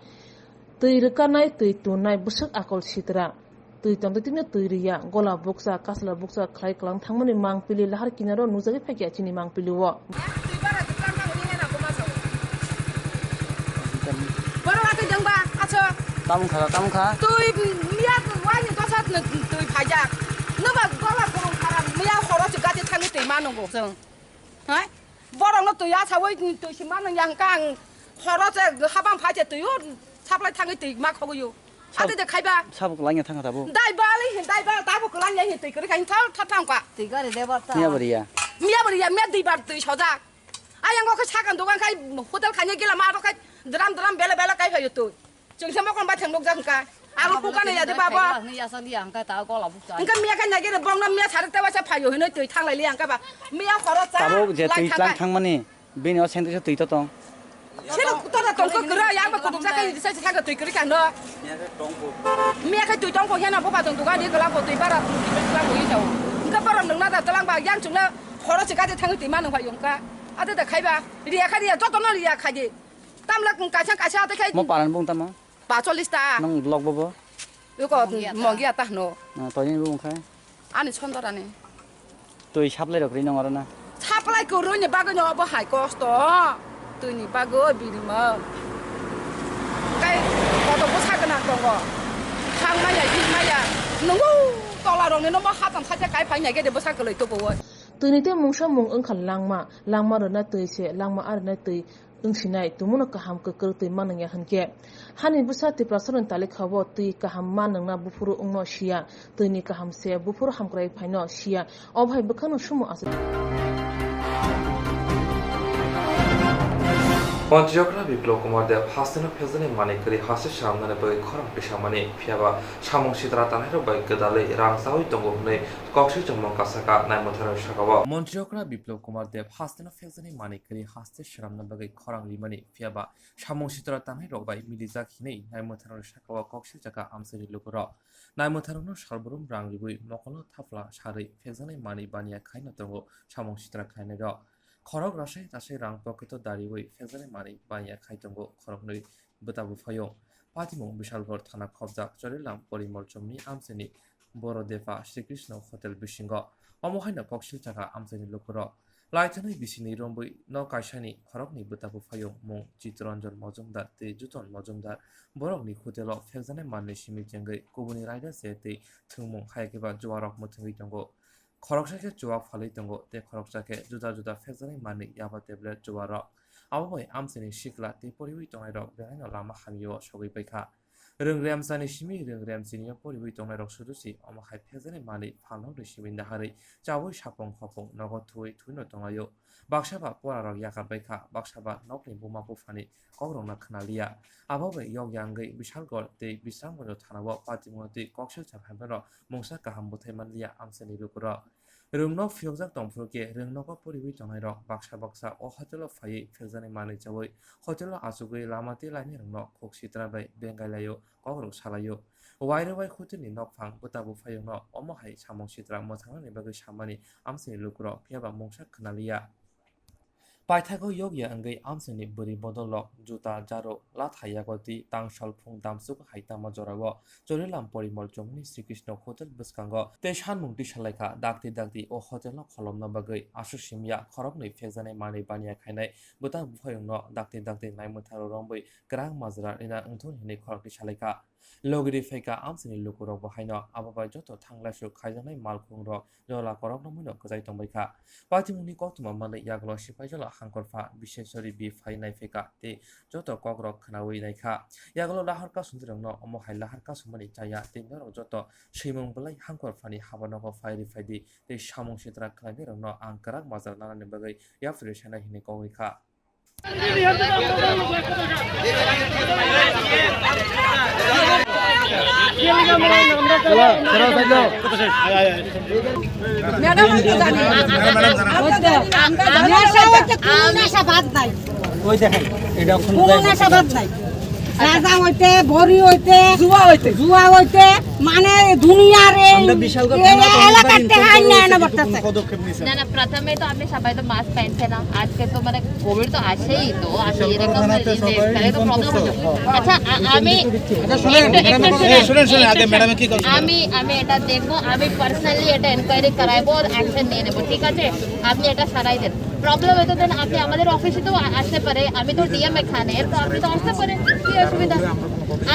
Twi rwkanai, twi tunai bwswk akol sitra. Twi tongtwi twino twi rwya, gola bukcha, kasla bukcha khlai kwlang thangmani mangpili lahar kinaro nukjagwi phaikha chini mangpili o. Borok atwi dengba, acho. Tamung kha, tamung kha. Twi miya wani dosa twi phaijak. Noba gola khorong khara miya horo se gati thangwi twi mano go chwng. Hai? Borokno twi achawi twi si mano ya hwnkha ang horo se habang phai se twi o supply thangwi twi ma khogwi o. Sab- Ate de khaiba. Sabo kwlangya thangkha tabuk. Dai bali hin, dai bal tabuk kwlangya hin twi kwrwi kha hin thal thal thangkha. Twi gari lebar ta. Miya bariya. Miya bariya, miya dui bar twi sojak. Ayang o khe sakang dogan khai hotel khanya gila ma ro khai dram dram bela bela kai phayo twi. Chwng se mokon bai thang nukjak hwnkha. Aro kukano ya de babo. Hwnkha miya khe nai gere bongno miya sarik tewa se phayo hinoi twi thanglai liya hwnkha ba. Miya khoro cha. Tabuk je lai twi thangkha. Tlang thangmani. Bini o sentence twi to tong. Sino kuto da tong ko kura ya ba kutuk sa kai sa sa twi kri kan do. Miya khe twi tong ko hena bo ba tong duga di kala ko twi bara twi kri kala ko yisao. Hwnkha bara nungna da tlang ba yang chungna khoro se gade thang twi ma nung phayo hwnkha. Ate da khaiba. Riya kha riya joto no riya kha di. Tamla kaisa kaisa ate khai. Mo paran bung tamo? Pacholis ta. Nang log bobo? Yuko Mongia ta. Mongia ta hno. Ah, toini bung khai? Ani sondorani. Twi supply rok ri nang oro na? Supply ko roi ni bagwi no obo hai kosto. Twi ni bagwi birima. Kai koto bwsa gwnang tongo. Hang maya, hing maya. Nungu tola rok ni no mo hatam sacha kai phai nai gede bwsa kwlwi tubu o. Twi ni tei mungsa mung wngkha langma. Langma rwna twi se, langma arwna twi wngsinai tongmano kaham kwkrwtwi manwngya hwnkhe, hani bwsa Tiprasaroni talikha-o twi kaham manwngna buphuru wngno siya, twini kaham se buphuru hamkrai phaino siya, obo hai bwkhano sumo aswk. Montri okra Biplab Kumar Deb hasteno phekjaknai manwi kwrwi haste swnamnani bagwi khorang tisamani, phiyaba samung sitra tanairok bai gwdalwi rang chaui tongo hwnwi koksilchakmung kasaka naimwtharni saka-o. Montri okra Biplab Kumar Deb hasteno phekjaknai manwi kwrwi haste swnamna bagwi khorang rimani, phiyaba samung sitra tanairok bai milijak hinwi naimwtharni saka-o koksilchakha amchaini lukurok. Naimwtharokno salbrum rang riui mokolno thapla sarwi phekjaknai manwi baniya khaino tongo samung sitra khlainairok. Khorok rasai rasai rang pocket-o dariui phekjaknai manwi baniya khai tongo khoroknwi bwta buphayung. Patimung Bishalgarh thana khobjak Chorilam Porimol chomni amchaini Boro Depa Sri Krishna Hotel bisingo. Omo haino koksilchakha amchaini lukurok. Laithanwi bisini romwi no kaisani khoroknwi bwta buphayung mung Chittaranjan Majumdar tei Juton Majumdar borokni hotel-o phekjaknai manwi simi chengwi kubuni raida se tei thwngmung hai khe ba juarok mwthangwi tongo. Khoroksa khe chuwak phalwi tongo tei khoroksa khe juda juda phekjaknai manwi yaba tablet chuwarok. Abo bai amchaini sikla tei poriwi tongnairok belaino lama hamyao sogwi paikha. Rwng remsani simi rwng remsinio poriwi tongnairok sudu se omo hai phekjaknai manwi phalnokni simi naharwi chaui sapung khopung nogo thuwi thuino tonglaio. Baksa ba porarok yakar baikha, baksa ba nokni buma buphani kokrokno khna liya. Abo bai yokya wngwi Bishalgarh tei Bisramganj thanao patimungni twi koksilchakha hamyarok mungsa kaham bwthai manliya amchaini lukurok. Rwngno phiyokjak tongphuru khe rwngnogo poriwi tongnairok baksa baksa o hotel-o phaiwi phekjaknai manwi chaui hotel-o achugwi lama tei lainairokno khuk sitra bai bengai laio, kokrok salaio. Wairwi wai hotel-ni nokphang bwta buphayungno omo hai samung sitra mwthangnani bagwi samani amchaini lukurok phiyaba mungsa khna liya. Paithago yokya wngwi amchaini bwrwi bodolrok juta, jaro, latha, yagoti, tangsal, phung damsuk hai tamo jorao Chorilam Porimol chomni Sri Krishna Hotel bwskango tei sanmung tisa laikha. Dakti dakti o hotel-no kholopna bagwi aswk simya khoroknwi phekjaknai manwi baniya khainai bwta buphayungno dakti dakti naimwtharo romwi kwrak majra rina wngthun hinwi khorok tisa laikha. Logiri phaikha amchaini lukurokbo haino abo bai joto thanglaisuk khaijaknai malkhungrok jola korokno muino kwchai tongbaikha. Patimungni koktwma manwi yagulo sipaijala hangkorpha Biseswari B phai naiphaikha tei joto kokrok khnaui naikha. Yagulo lahar kasumdirokno omo hai lahar kasumani chaya tei norok joto swimung belai hangkorphani habanogo phai riphaidi tei samung sitra khlainairokno ang kwrak majra nanani bagwi yapri sanai hinwi kogwi kha. Madam, আমি তো জানি না। ওই তো, নেশা হচ্ছে, কোনো নেশা বাদ নাই। ওই দেখেন, এটা এখন কোনো নেশা বাদ নাই। গাঁজা হইতে, বড়ি হইতে, জুয়া হইতে। জুয়া হইতে, মানে দুনিয়ার এই, আমরা বিশাল এই এলাকার টেকা আইনা আনা পড়তেছে। না, না, প্রথমে তো আপনি সবাই তো মাস্ক পহনছে না, আজকে তো মানে কোভিড তো আছেই, তো আপনি এরকম ইয়ে করে তো প্রবলেম হচ্ছে। আচ্ছা, আ-, আমি একটু, একটু শুনেন। শুনেন, শুনেন, আগে ম্যাডামে কি কথা? আমি, আমি এটা দেখবো, আমি পার্সোনালি এটা এনকোয়ারি করাইবো, অ্যাকশন নিয়ে নেবো, ঠিক আছে? আপনি এটা সারাই দেন। প্রবলেম হয়তো দেন আপনি আমাদের অফিসে তো আ-, আসতে পারে, আমি তো ডিএম এখানে, তো আপনি তো আসতে পারেন, কি অসুবিধা?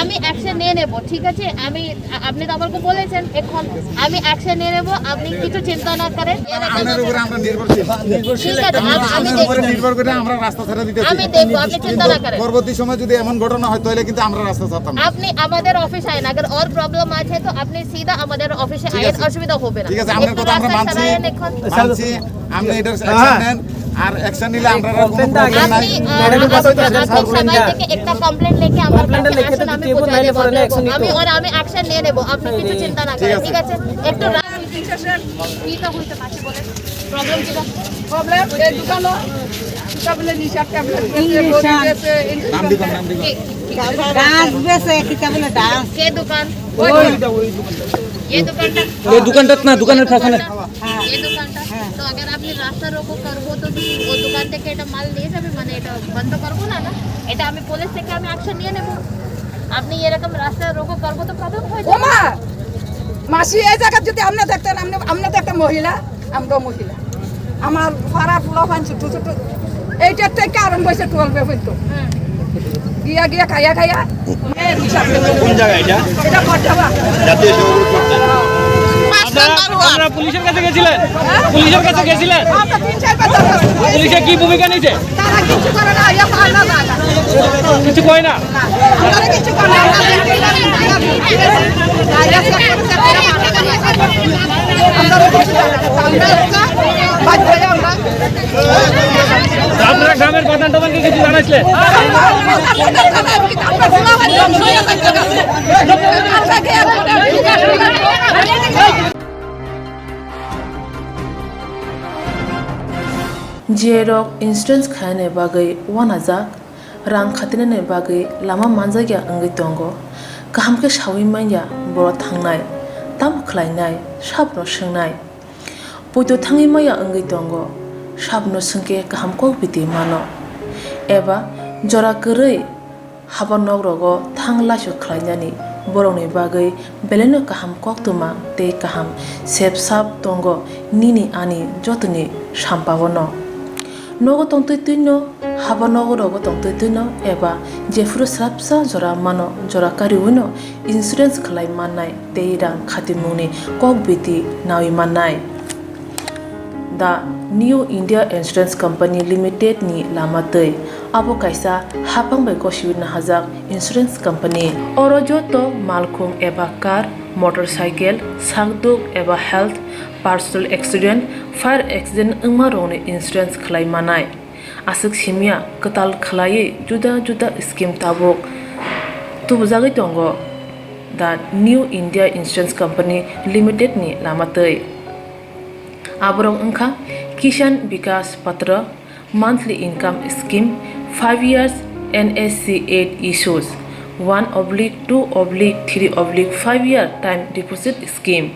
আমি অ্যাকশন নিয়ে নেব, ঠিক আছে? আমি, আ-, আপনি তো আমাকে বলেছেন, এখন আমি অ্যাকশন নিয়ে নেব, আপনি কিছু চিন্তা না করেন। আপনার উপরে আমরা নির্ভরশীল। ঠিক আছে, আম-, আমি আপনার উপরে দেখব। নির্ভর করে আমরা রাস্তা ছেড়ে দিতেছি। আমি দেখব, আপনি চিন্তা না করেন। পরবর্তী সময় যদি এমন ঘটনা হয়, তাহলে কিন্তু আমরা রাস্তা ছাড়তাম না। আপনি আমাদের অফিসে আইন, अगर और प्रॉब्लम আছে তো আপনি সিধা আমাদের অফিসে ঠিক আইন, আছে। অসুবিধা হবে না। ঠিক আছে, আপনার একটু কথা আমরা রাস্তা মানছি। ছাড়াইন এখন। মানছি। আপনি এটার অ্যাকশন নেন, আর অ্যাকশন নিলে আমরা কোনো প্রবলেম নাই। আপনি, আহ, ম্যাডামের কাছে আপনি, তো অ্যাড্রেস আপনি করবেন সবাই না। থেকে একটা কমপ্লেন লিখে আমার কমপ্লেনটা কাছে লিখে আসুন, তো আমি দিতে পৌঁছাই বললে দেবো। পরে অ্যাকশন নিতে আমি, হবে। আর আমি অ্যাকশন নিয়ে নেবো, আপনি কিছু চিন্তা না ঠিক করেন, আছে। ঠিক আছে? একটু রা-, কি তা হইতে পারে বলে? প্রবলেম কি তা? প্রবলেম এই দোকানো, কিতা বলে নিশা ট্যাবলেট বেচে, বড়ি বেচে, ইঞ্জেকশন নাম দিবেন, নাম দিবেন। কি, কি? গাছ বেচে, কিতা বলে গাছ? কে দোকান? ওই দোকান। এই দোকানটা? এই দোকানটা না, দোকানের পাশে। হ্যাঁ। এই দোকানটা? হ্যাঁ। তো अगर আপনি রাস্তা রোকো করবো তো কি ও দোকান থেকে এটা মাল নিয়ে যাবে? মানে এটা বন্ধ করবো না, না? এটা আমি পুলিশ থেকে আমি অ্যাকশন নিয়ে নেব। আপনি এরকম রাস্তা রোকো করবো তো প্রবলেম হয়ে যাবে। ওমা! মাসি, এই জায়গা যদি আপনি দেখতেন, আপনি, আপনি তো একটা মহিলা, আমরাও মহিলা। আমার পাড়ার পোলাপান ছোট ছোট, এইটার থেকে আরম্ভ হয়েছে টুয়েলভে পর্যন্ত। হুম। গিয়া গিয়া খাইয়া খাইয়া কোন জায়গা এটা? এটা পদ্মাবা। জাতীয় সড়ক পড়তে। আপনারা, আপনারা পুলিশের কাছে গেছিলেন? হ্যাঁ? পুলিশের কাছে গেছিলেন? আমরা তিন চারবার দরখাস্ত করেছি। পুলিশে কি ভূমিকা নিয়েছে? তারা কিছু করে না, ইয়া পায় না, পায় না। কিছু কয় না? না, তারা কিছু করে না। আমরা কিছু করে না। আমরা বাধ্য হয়ে আমরা আপনারা গ্রামের প্রধান টধানকে কিছু জানাইছিলেন? Jerok insurance khainani bagwi uanajak, rang khatinani bagwi lama manjakya wngwi tongo. Kaham khe saui manya borok thangnai, tamo khlainai, sabono swngnai. Poito thangwi maya wngwi tongo, sabono swngkhe kaham kok biti mano. Eba jora kwrwi haba nok rogo thang laisu khlainani borokni bagwi belaino kaham koktwma tei kaham sep sap tongo nini ani jotoni sampao no. Nogo tongtwi twino, haba nogo rogo tongtwi twino eba jephuru swrapsa jora mano, jora kariwino insurance khlai mannai tei rang khatimungni kok biti naui mannai. The New India Insurance Company Limited ni lama twi. Abo kaisa haphang bai gosiwi nahajak insurance company. Oro joto malkhung eba car, motorcycle, sakduk eba health, personal accident, fire accident wngma rokni insurance khlai manai. Aswk simya kwtal khlaiwi juda juda scheme tabuk tubujagwi tongo the New India Insurance Company Limited ni lama twi. Aborok wngkha Kisan Vikas Patra, monthly income scheme, five years N S C eight issues, one oblique two oblique three oblique five year time deposit scheme.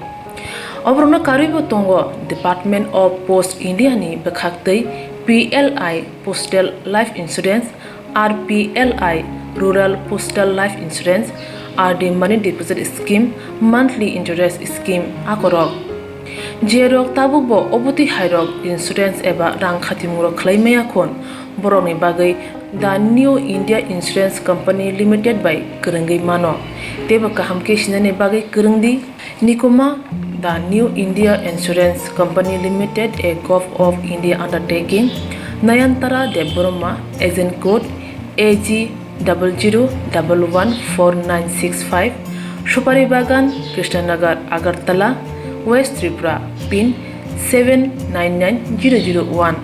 Oborokno karwibo tongo Department of Post India ni bwkhak twi P L I Postal Life Insurance, R P L I Rural Postal Life Insurance, R D Money Deposit Scheme, Monthly Interest Scheme akorok. Jerok tabukbo obotwi hairok insurance eba rang khatimungrok khlai maya khun, borokni bagwi The New India Insurance Company Limited bai kwrwngwi mano. Teibo kaham khe sinani bagwi kwrwng di. Nikoma, The New India Insurance Company Limited, a Govt of India undertaking, Nayantara Debbarma, agent code A G double zero double one four nine six five, Supari Bagan, Krishnanagar, Agartala, West Tripura, pin seven nine nine zero zero one,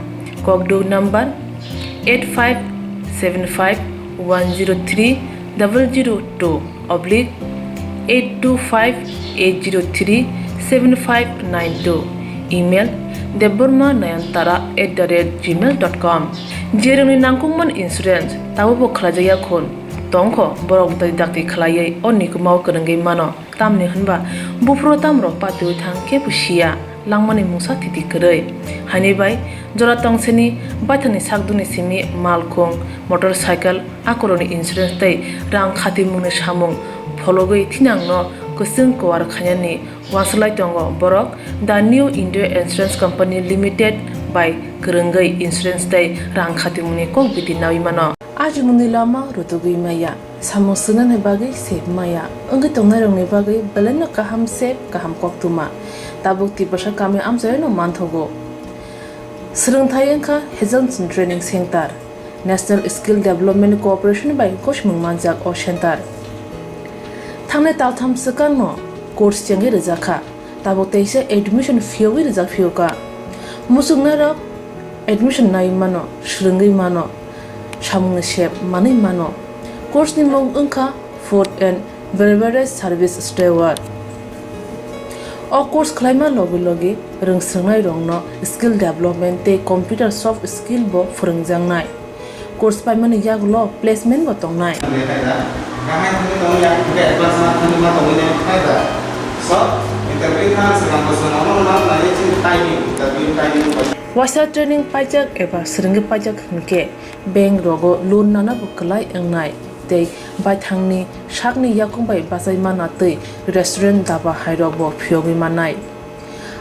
kokduk number eight five seven five one zero three double zero two oblique eight two five eight zero three seven five nine two. Email: debbarma nayantara at the rate gmail dot com. Jerwngni nangkukmani insurance tabukbo khlaijakya khun tongkho, borok dakti dakti khlaiwi o nikumao kwrwngwi mano. Tamni hwnba buphuru tamrok patiwi thang kebo siya, langmani mungsa thiti kwrwi. Haini bai jora tongseni baithangni sakdukni simi malkhung, motorcycle, akorokni insurance tei rang khatimungni samung phologwi thinangno kwchwng kuar khainani uansuk lai tongo borok. The New India Insurance Company Limited bai kwrwngwi insurance tei rang khatimungni kok biti naui mano. Ajimungni lama rutugwi maya, samung swngnani bagwi sep maya wngwi tongnairokni bagwi belaino kaham sep, kaham koktwma tabuk Tiprasa kami amchaino manthogo. Swrwngthai wngkha Hazelson Training Center, National Skill Development Corporation bai gosimung manjak o center. Thangnai taltham swkangno course chengwi rwjakha, tabuk teisa admission phiyogwi rwjak phiyokha. Muchungnairok admission nai mano, swrwngwi mano, samungni sep manwi mano. Course ni mung wngkha Food and Beverage Service Steward. O course khlaima logi logi rwngswrwngnairokno skill development tei computer soft skill bo phwrwngjaknai. Course paimani yagulo placement bo tongnai. Waisa training paijak eba swrwngwi paijak hwnkhe bank rogo loan nana bo kwlai wngnai tei baithangni sakni yakung bai bachai mana tei restaurant, daba hairok bo phiyogwi mannai.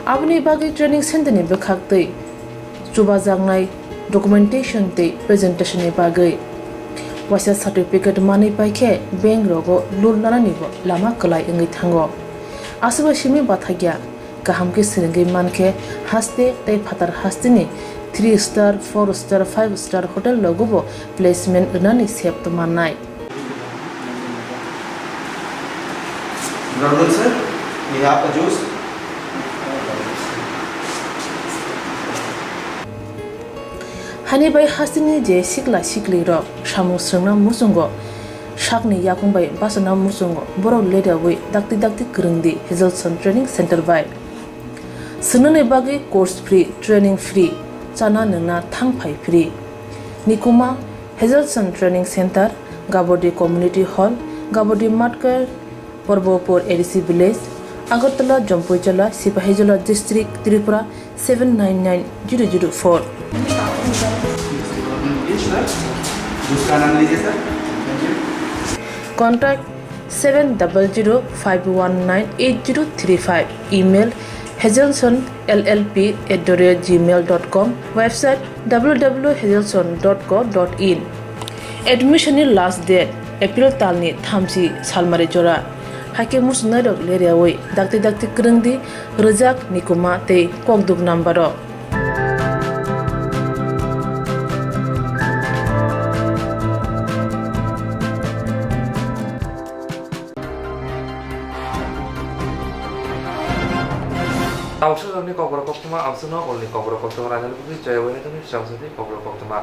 Aboni bagwi training center ni bwkhak tei chubajaknai documentation tei presentation ni bagwi waisa certificate manwi paikhe bank rogo loan nanani bo lama kwlai wngwi thango. Aswk bai simi bathakya, kaham khe swrwngwi mankhe haste tei phatar hasteni three star, four star, five star hotel rogo bo placement rwnani sep mannai. Good afternoon, sir. We have a juice. Hani bai hasteni je sikla sikli rok samung swrwngna muchungo, sakni yakung bai bachana muchungo, borok leriawi dakti dakti kwrwngdi Hazelson Training Center bai. Swngnani bagwi course free, training free, chana nwngna thang phai free. Nikuma, Hazelson Training Center, Gabodi Community Hall, Gabodi Matkar, Parbopur A D C Village, Agartala, Jampuijala, Sipahijola District, Tripura seven nine nine zero zero four. Contact seven double zero five one nine eight zero three five. Email: hazelson L L P at the rate gmail dot com. Website: W W W hazelson dot co dot in. Admission ni last date April talni thamchi salmari jora. Haikhe muchungnairok leriawi dakti dakti kwrwngdi, rwjak, nikuma tei kokduk number rok. Tauksa jokni kokborok koktwma amswkno ulni kokborok koktwma raidani bwkhwi chaya bai haithani chawsati kokborok koktwma.